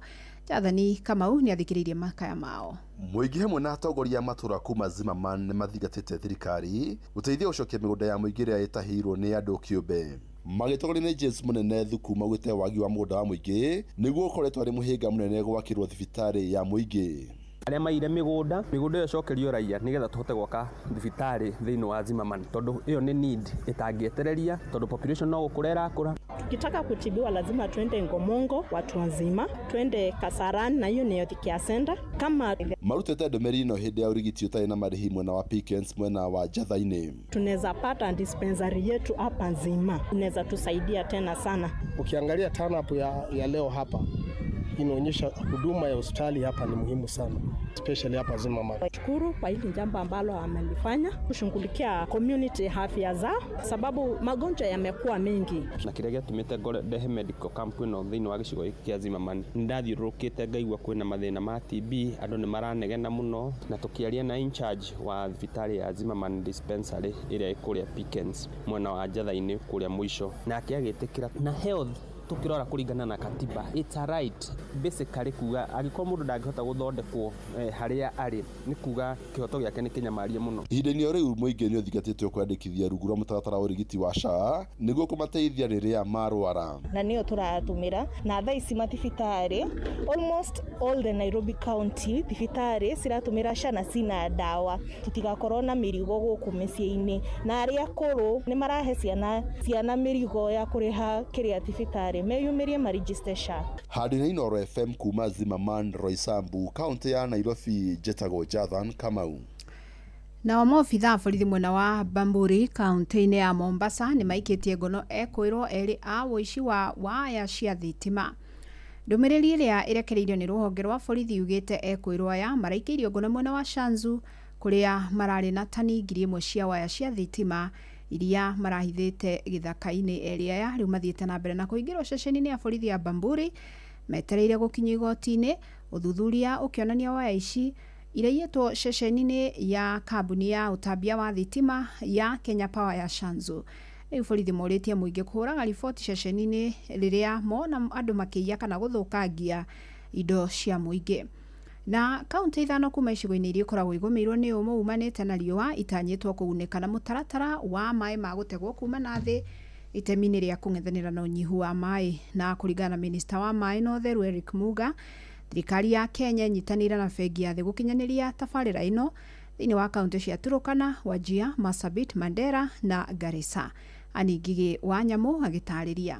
Jathani Kamau nĩ athikĩrĩirie makaya mao.
Mũingĩ hamwe na atongoria a matũra kuma Zimmerman nĩ mathingatĩte thirikari gũteithia gũcokia mĩgũnda ya mũingĩ ĩrĩa ĩtahĩirwo nĩ andũ kĩũmbe. Magĩtongorio nĩ James Mũnene Thuku, maugĩte wagi wa mũgũnda wa mũingĩ nĩguo ũkoretwo arĩ mũhĩnga mũnene gwakĩrwo thibitarĩ ya mũingĩ.
Arĩa maire mĩgũnda, mĩgũnda ĩyo ĩcokerio raia nĩgetha tũhote gwaka thibitarĩ thĩinĩ wa Zimmerman, tondũ ĩyo nĩ need ĩtangĩetereria, tondũ population no gũkũra ĩrakũra.
Tukitaka kutibiwa lazima tuende Ngomongo, watu wazima, tuende Kasarani na hiyo ni health care center. Kama
marutĩte ndũmĩrĩri ĩno hĩndĩ ya ũrigiti ũtarĩ na marĩhi mwena wa Pickens mwena wa Njatha-inĩ.
Tunaweza pata dispensary yetu hapa nzima, inaweza tusaidia tena sana.
Ukiangalia turn up ya leo hapa inaonyesha huduma ya hospitali hapa ni muhimu sana, especially hapa Zimmerman.
Shukuru kwa hili jambo ambalo amelifanya kushughulikia community afya zao, sababu magonjwa yamekuwa mengi.
Na kĩrĩa gĩatũmĩte ngore ndehe medical camp ĩno thĩinĩ wa gĩcigo gĩkĩ kĩa Zimmerman, nĩ ndathiũrũrũkĩte ngaigua kwĩna mathĩna ma TB, andũ nĩ maranegena mũno, na tũkĩaria na in charge wa thibitarĩ ya Zimmerman dispensary ĩrĩa ĩ kũrĩa Pickens mwena wa Njatha-inĩ kũrĩa mũico, nake agĩtĩkĩra. Na health tukirora kuringana na katiba, it's a right basically, kuga angĩkorwo mũndũ ndangĩhota gũthondekwo harĩa arĩ, nĩ kuga kĩhoto gĩake nĩ kĩnyamarie mũno.
Ihinda-inĩ o rĩu mũingĩ nĩ ũthingatĩtwo kwandĩkithia rungu rwa mũtaratara wa ũrigiti wa SHA nĩguo kũmateithia rĩrĩa marwara.
Na nĩyo tũratũmĩra na thaa ici mathibitarĩ almost all the Nairobi County thibitarĩ ciratũmĩra SHA na cina ndawa, tutigakorwo na mĩrigo gũkũ mĩciĩ-inĩ, na arĩa akũrũ nĩ marahe ciana mĩrigo ya kũrĩha kĩrĩa thibitarĩ meyumĩrie maregister SHA.
Handũ-inĩ Inooro FM kuma Zimmerman, Roysambu, kaunti ya Nairobi, njĩtagwo Jathan Kamau.
Nao maobitha a borithi mwena wa Bamburi kaunti-inĩ ya Mombasa nĩ maikĩtie ngono ekũĩrwo erĩ a ũici wa waya cia thitima. Ndũmĩrĩri ĩrĩa ĩrekereirio nĩ rũhonge rwa borithi yugĩte ekũĩrwo aya maraikĩirio ngono mwena wa Shanzu kũrĩa mararĩ na tani 1000 cia waya cia thitima iria marahithĩte gĩthaka-inĩ. Erĩ aya rĩu mathiĩte na mbere na kũingĩrwo ceceni-inĩ ya borithi ya Bamburi metereire gũkinyio igoti-inĩ. Ũthuthuria ũkĩonania waya ici iraiyĩtwo ceceni-inĩ ya kambuni ya ũtambia wa thitima ya Kenya Power ya Shanzu. Rĩu borithi morĩtie mũingĩ kũhũraga riboti ceceni-inĩ rĩrĩa mona andũ makĩiya kana gũthũkangia indo cia mũingĩ. Na kaunti 5 kuma icigo-inĩ iria ikoragwo igũmĩirwo nĩ ũmũ umanĩte na riũa itanyĩtwo kũgunĩka na mũtaratara wa maĩ ma gũtegwo kuma na thĩ itemi-inĩ rĩa kũng'ethanĩra na ũnyihu wa maĩ. Na kũringana na minista wa maĩ na ũtheru Eric Muga, thirikari ya Kenya ĩnyitanĩire na bengi ya thĩ gũkinyanĩria tabarĩra ĩno thĩinĩ wa kaunti cia Turkana, Wajir, Marsabit, Mandera na Garissa. Anne Ngigĩ wa Nyamũ agĩtarĩria.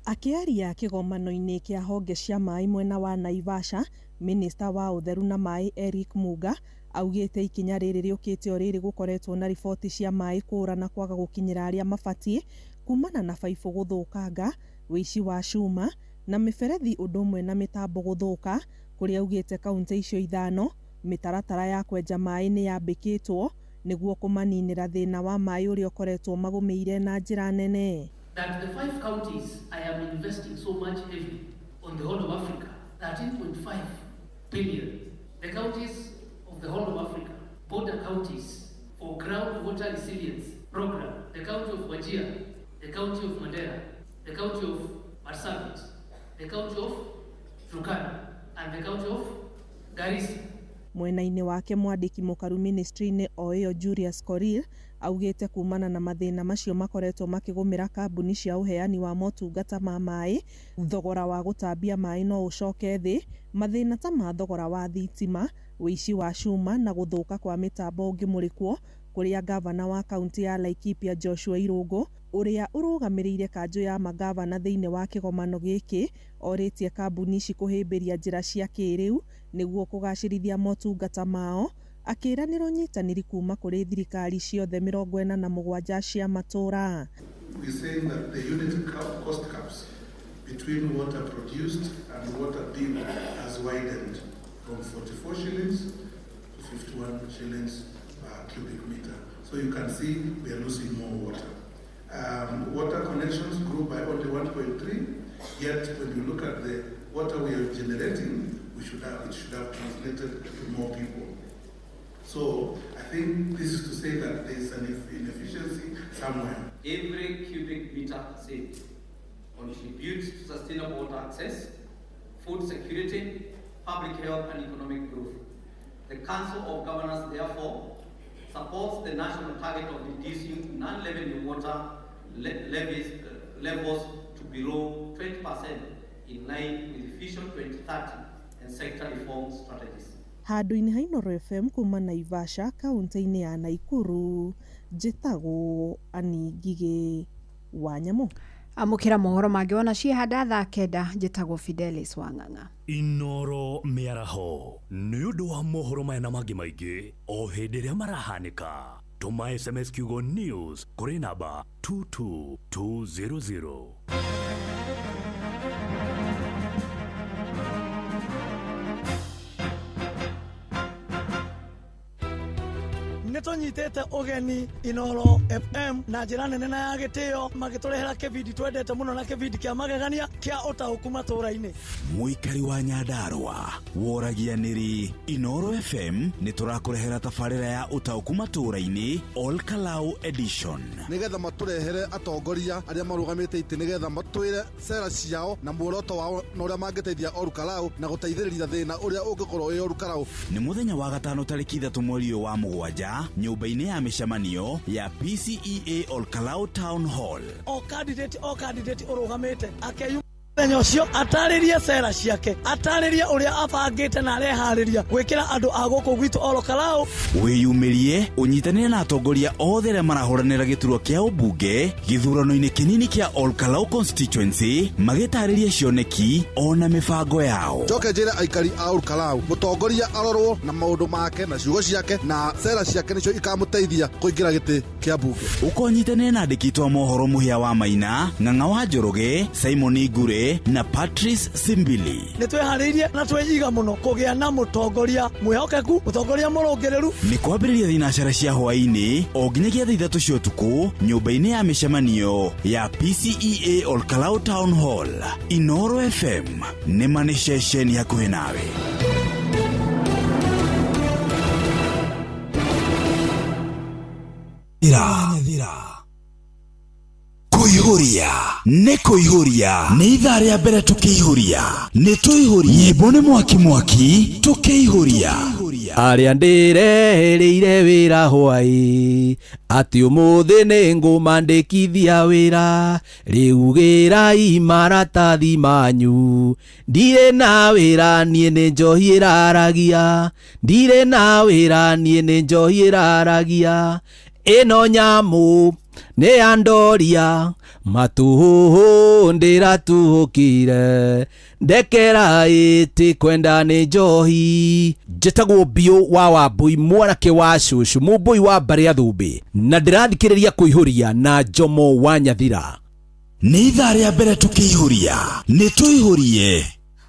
Akĩaria kĩgomano-inĩ kĩa honge cia maĩ mwena wa Naivasha, minista wa ũtheru na maĩ Eric Muga augĩte ikinya rĩrĩ rĩũkĩte o rĩrĩ gũkoretwo na riboti cia maĩ kũra na kwaga gũkinyĩra arĩa mabatiĩ kumana na baibũ gũthũkanga, ũici wa cuma na mĩberethi ũndũ ũmwe na mĩtambo gũthũka, kũrĩa augĩte kaunti icio 5 mĩtaratara ya kwenja maĩ nĩ yambĩkĩtwo nĩguo kũmaninĩra thĩna wa maĩ ũrĩa ũkoretwo magũmĩire na njĩra nene.
That the 5 counties I am investing so much heavy on the whole of Africa, 13.5 billion. The counties of the whole of Africa, border counties for groundwater resilience program, the county of Wajir, the county of Mandera, the county of Marsabit, the county of Turkana, and the county of Garissa.
Mwena-inĩ wake mwandĩki mũkaru ministry-inĩ o ĩyo Julius Korir augĩte kumana na mathĩna macio makoretwo makĩgũmĩra kambuni cia ũheani wa motungata ma maĩ, thogora wa gũtambia maĩ no ũcoke thĩ, mathĩna ta ma thogora wa thitima, ũici wa cuma na gũthũka kwa mĩtambo ũngĩmũrĩkwo, kũrĩa gavana wa kaunti ya Laikipia Joshua Irũngũ ũrĩa ũrũgamĩrĩire kanjũ ya magavana thĩinĩ wa kĩgomano gĩkĩ orĩtie kambuni ici kũhĩmbĩria njĩra cia kĩrĩu nĩguo kũgacĩrithia motungata mao, akĩĩranĩra ũnyitanĩri kuma kũrĩ thirikari ciothe 47 cia matũũra.
We saying that the unit cost caps between water produced and water billed has widened from 44 shillings to 51 shillings per cubic meter. So you can see we are losing more water. Water connections grew by only 1.3, yet when you look at the water we are generating, it should have translated to more people. So I think this is to say that there is an inefficiency somewhere.
Every cubic meter saved contributes to sustainable water access, food security, public health, and economic growth. The Council of Governors, therefore, supports the national target of reducing non-revenue water levies, levels to below 20% in line with Vision 2030 and sector reform strategies.
Handũ-inĩ ha Inooro FM kuma Naivasha kaunti-inĩ ya Nakuru, njĩtagwo Ann Ngigĩ wa Nyamũ.
Amũkĩra mohoro mangĩ wona ciehanda thaa 9. Njĩtagwo Fidelis Wang'ang'a.
Inoro mĩaraho nĩ ũndũ wa mohoro maya na mangĩ maingĩ o hĩndĩ ĩrĩa marahanĩka, tũma SMS kiugo news kũrĩ namba 22200.
Nĩ tũnyitĩte ũgeni Inooro FM na njĩra nene na ya gĩtĩo, magĩtũrehera kĩbindi twendete mũno na kĩbindi kĩa magegania kĩa ũtaũku matũũra-inĩ.
Mũikari wa Nyandarũa woragia nĩrĩ Inooro FM nĩ tũrakũrehera tabarĩra ya ũtaũku matũũra-inĩ All Kalau Edition,
nĩgetha matũrehere atongoria arĩa marũgamĩte itĩ, nĩgetha matwĩre cera ciao na muoroto wao na ũrĩa mangĩteithia Ol Kalou na gũteithĩrĩria thĩna ũrĩa ũngĩkorwo wĩ Ol Kalou.
Nĩ mũthenya wa gatano tarĩki 3 mweri ũyũ wa 7 nyũmba-inĩ ya mĩcemanio ya PCEA Ol Kalou Town Hall.
O candidate ũrũgamĩte akeyumĩria mũthenya ũcio, atarĩrie cera ciake, atarĩrie ũrĩa abangĩte na areharĩria gwĩkĩra andũ a gũkũ gwitũ Ol Kalou.
Wĩyumĩrie ũnyitanĩre na atongoria othe arĩa marahũranĩra gĩturwa kĩa ũmbunge gĩthurano-inĩ kĩnini kĩa Ol Kalou constituency, magĩtarĩria cioneki ona mĩbango yao.
Njoke njĩre aikari a Ol Kalou, mũtongoria arorwo na maũndũ make na ciugo ciake na cera ciake nĩcio ikamũteithia kũingĩra gĩtĩ kĩa mbunge.
Ũkonyitanĩre na andĩki a mohoro Mũhĩa wa Maina, Ng'ang'a wa Njoroge, Simon Ngure na Patrice Simbili.
Nĩ twĩharĩirie na twĩiga mũno kũgĩa na mũtongoria mwĩhokeku, mũtongoria mũrũngĩrĩru.
Nĩ kwambĩrĩria thinacara cia hwaĩ-inĩ o nginyagia thaa 3 cia ũtukũ nyũmba-inĩ ya mĩcemanio ya PCEA Ol Kalou Town Hall. Inooro FM nĩ ma nĩ ceceni hakuhĩ nawe. Kũihũria nĩ kũihũria, nĩ ithaa rĩa mbere tũkĩihũria, nĩ tũihũria nyĩmbo nĩ mwaki mwaki tũkĩihũria.
Arĩa ndĩrehereire wĩra hwaĩ atĩ ũmũthĩ nĩ ngũmandĩkithia wĩra, rĩu gĩrai maratathi manyu, ndirĩ na wĩra niĩ nĩ njohi ĩraragia, ndirĩ na wĩra niĩ nĩ njohi ĩraragia, ĩno nyamũ nĩ ya ndoria matuhuhu ndĩratuhũkire, ndekera ĩtĩ kwenda nĩ njohi. Njĩtagwo Biũ wa Wambui, mwanake wa cũcũ, mũmbũi wa mbarĩ ya Thũmbĩ, na ndĩrathikĩrĩria kũihũria na Njomo wa Nyathira.
Nĩ ithaa rĩa mbere tũkĩihũria, nĩ tũihũrie.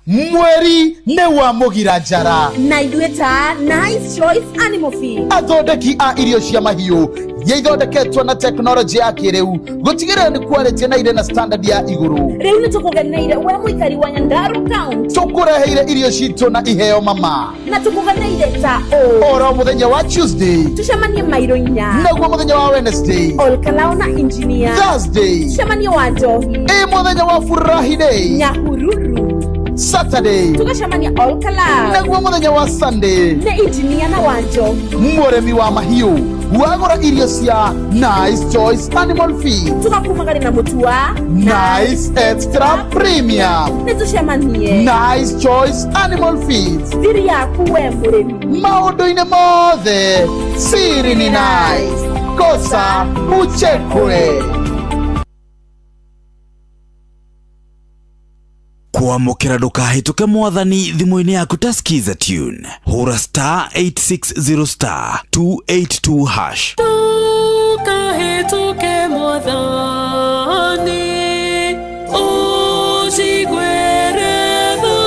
Mweri nĩ wa mũgira njara
na ithuĩ ta Nice Choice Animal Feed,
athondeki a irio cia mahiũ iria ithondeketwo na tekinoronjĩ ya kĩrĩu gũtigĩrĩra nĩ quality na irĩ na standard ya igũrũ.
Rĩu nĩ tũkũgeneire we mũikari wa Nyandarua County,
tũkũreheire irio citũ na iheo mama,
na tũkũgeneire ta ũ
oro mũthenya wa Tuesday
tũcemanie mairo 4,
naguo mũthenya wa Wednesday
Ol Kalou na engineer,
Thursday
tũcemanie wa njohi,
ĩ mũthenya wa Furahi Day
Nyahururu,
Saturday
tũgacemania Ol Kalou,
naguo mũthenya wa Sunday
nĩ engineer na wa njohi,
mũrĩmi wa mahiũ wagũra irio cia Nice Choice Animal Feed
tũgakumagari na mũtu wa
Nice Extra Premium,
nĩ tũcemanie
Nice Choice Animal Feed,
thiri yaku we mũrĩmi,
maũndũ-inĩ mothe siri ni nice, kosa uchekwe.
Kwamũkĩra ndũkahĩtũke mwathani thimũ-inĩ yaku ta Skiza Tune, hũra star 860 star 282 hash.
Ndũkahĩtũke mwathani ũnjiguĩre tha,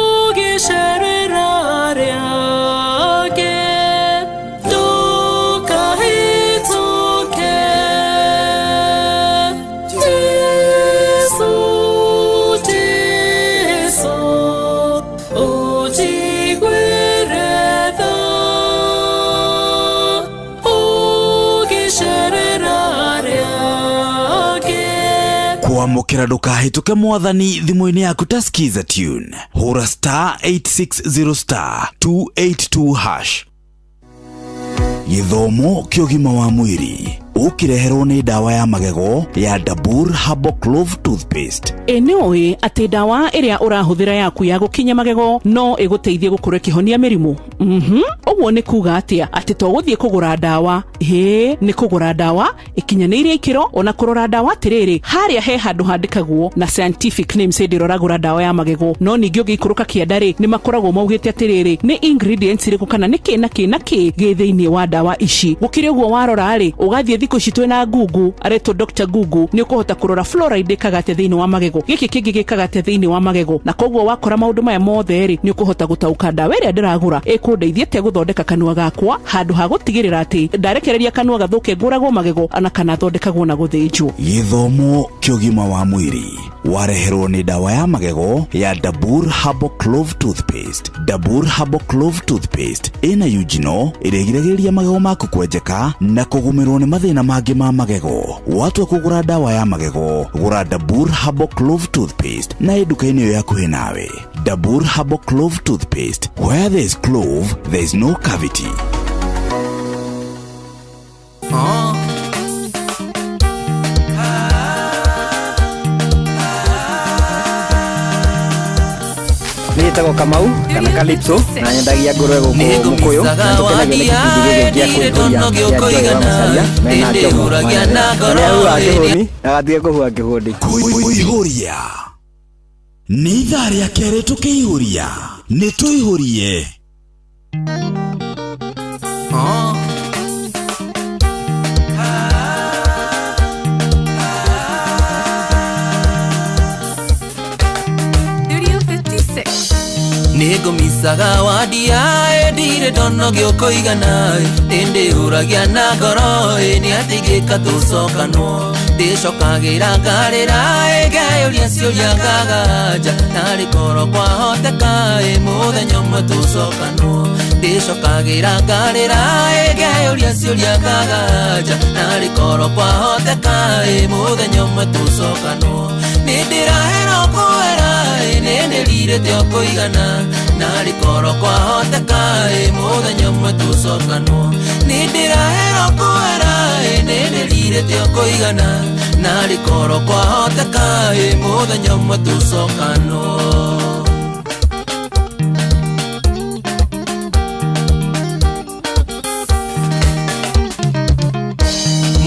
ũgĩcerera arĩa angĩ, ndũkahĩtũke. Jesũ, Jesũ, ũnjiguĩre
Kwamũkĩra ndũkahĩtũke mwathani thimũ-inĩ yaku ta Skiza Tune. Hũra star 860 star 282 hash. Gĩthomo kĩa ũgima wa mwĩrĩ ũkĩreherwo nĩ ndawa ya magego ya Dabur Herbal Clove Toothpaste.
Ĩ nĩ ũĩ atĩ ndawa ĩrĩa ũrahũthĩra yaku ya gũkinya magego no ĩgũteithie gũkorwo ĩkĩhonia mĩrimũ? Ũguo nĩ kuga atĩa? Atĩ to gũthiĩ kũgũra ndawa, ĩĩ nĩ kũgũra ndawa ĩkinyanĩirie ikĩro, ona kũrora ndawa atĩrĩrĩ, harĩa he handũ handĩkagwo na scientific names hĩndĩ ĩrĩa ũragũra ndawa ya magego, no ningĩ ũngĩikũrũka kĩanda rĩ, nĩ makoragwo maugĩte atĩrĩrĩ, nĩ ingredients irĩkũ kana nĩ kĩ na kĩ na kĩ gĩ thĩinĩ wa ndawa ici. Gũkĩrĩ ũguo warora rĩ, ũgathiĩ thikũ ici twĩna Google, aretwo Dr Google, nĩ ũkũhota kũrora fluoride ĩkaga atĩa thĩinĩ wa magego, gĩkĩ kĩngĩ gĩkaga atĩa thĩinĩ wa magego, na koguo wakora maũndũ maya mothe rĩ, nĩ ũkũhota gũtaũka ndawa ĩrĩa ndĩragũra ĩkũndeithia atĩa gũthondeka kanua gakwa, handũ ha gũtigĩrĩra atĩ ndarekereria kanua gathũke ngũragwo magego ona kana thondekagwo na gũthĩnjwo.
Gĩthomo kĩa ũgima wa mwĩrĩ wareherwo nĩ ndawa ya magego ya Dabur Herbal Clove Toothpaste. Dabur Herbal Clove Toothpaste ĩna eugenol ĩrĩa ĩgiragĩrĩria magego maku kwenjeka na kũgũmĩrwo nĩ mathĩna mangĩ ma magego. Watua kũgũra ndawa ya magego, gũra Dabur Herbal Clove Toothpaste na ĩ nduka-inĩ ĩyo hakuhĩ nawe. Dabur Herbal Clove Toothpaste, where there is clove, there is no cavity.
Nĩtagwo Kamau kana Calypso na nyendagia ngũrwe gũkũ Mũkũyũ na tũkenagio nĩ gĩbindi gĩkĩ gĩa kwĩhũria kĩa Joy wa Macharia mena Njomo na nĩahuhaga kĩhũni na agatige kũhuha kĩhũndi.
Kũihũria nĩ ithaa rĩa kerĩ tũkĩihũria, nĩ tũihũrie.
Nĩngũmicaga wandia ĩndire ndonogio kũigana ĩndĩ ũragia na ngoro nĩ atigĩka tũcokanwo ndĩcokagĩra ngarĩra ĩngeyũria ciũria ngaganja narĩ korwo kwahoteka ĩ mũthenya ũmwe tũcokanwo ndĩcokagĩra ngarĩra ĩngeyũria ciũria ngaganja narĩ korwo kwahoteka ĩ mũthenya ũmwe tũcokanwo nĩndĩrahera kwera nĩndĩrirĩte o kũigana narĩ korwo kwahoteka ĩ mũthenya ũmwe tũcokanwo nĩndĩrahera kwera nĩndĩrirĩte o kũigana narĩ korwo kwahoteka ĩ mũthenya ũmwe tũcokanwo.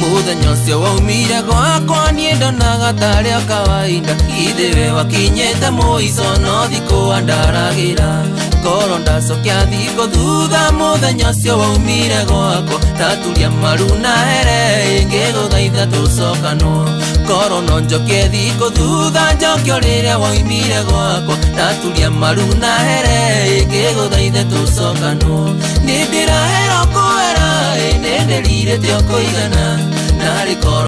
Mũthenya ũcio waumire gwakwa niĩ ndonaga tarĩ o kawaida ithe we wakinyĩte mũico no thikũ andaragĩra korwo ndacokia thikũ thutha mũthenya ũcio waumire gwakwa ndaturia maru na here ĩngĩgũthaitha tũcokanwo korwo no njokie thikũ thutha njokio rĩrĩa waumire gwakwa ndaturia maru na here ĩngĩgũthaitha tũcokanwo nĩ ndĩrahera kwera nĩ ndĩrirĩte o kũigana narĩ korwo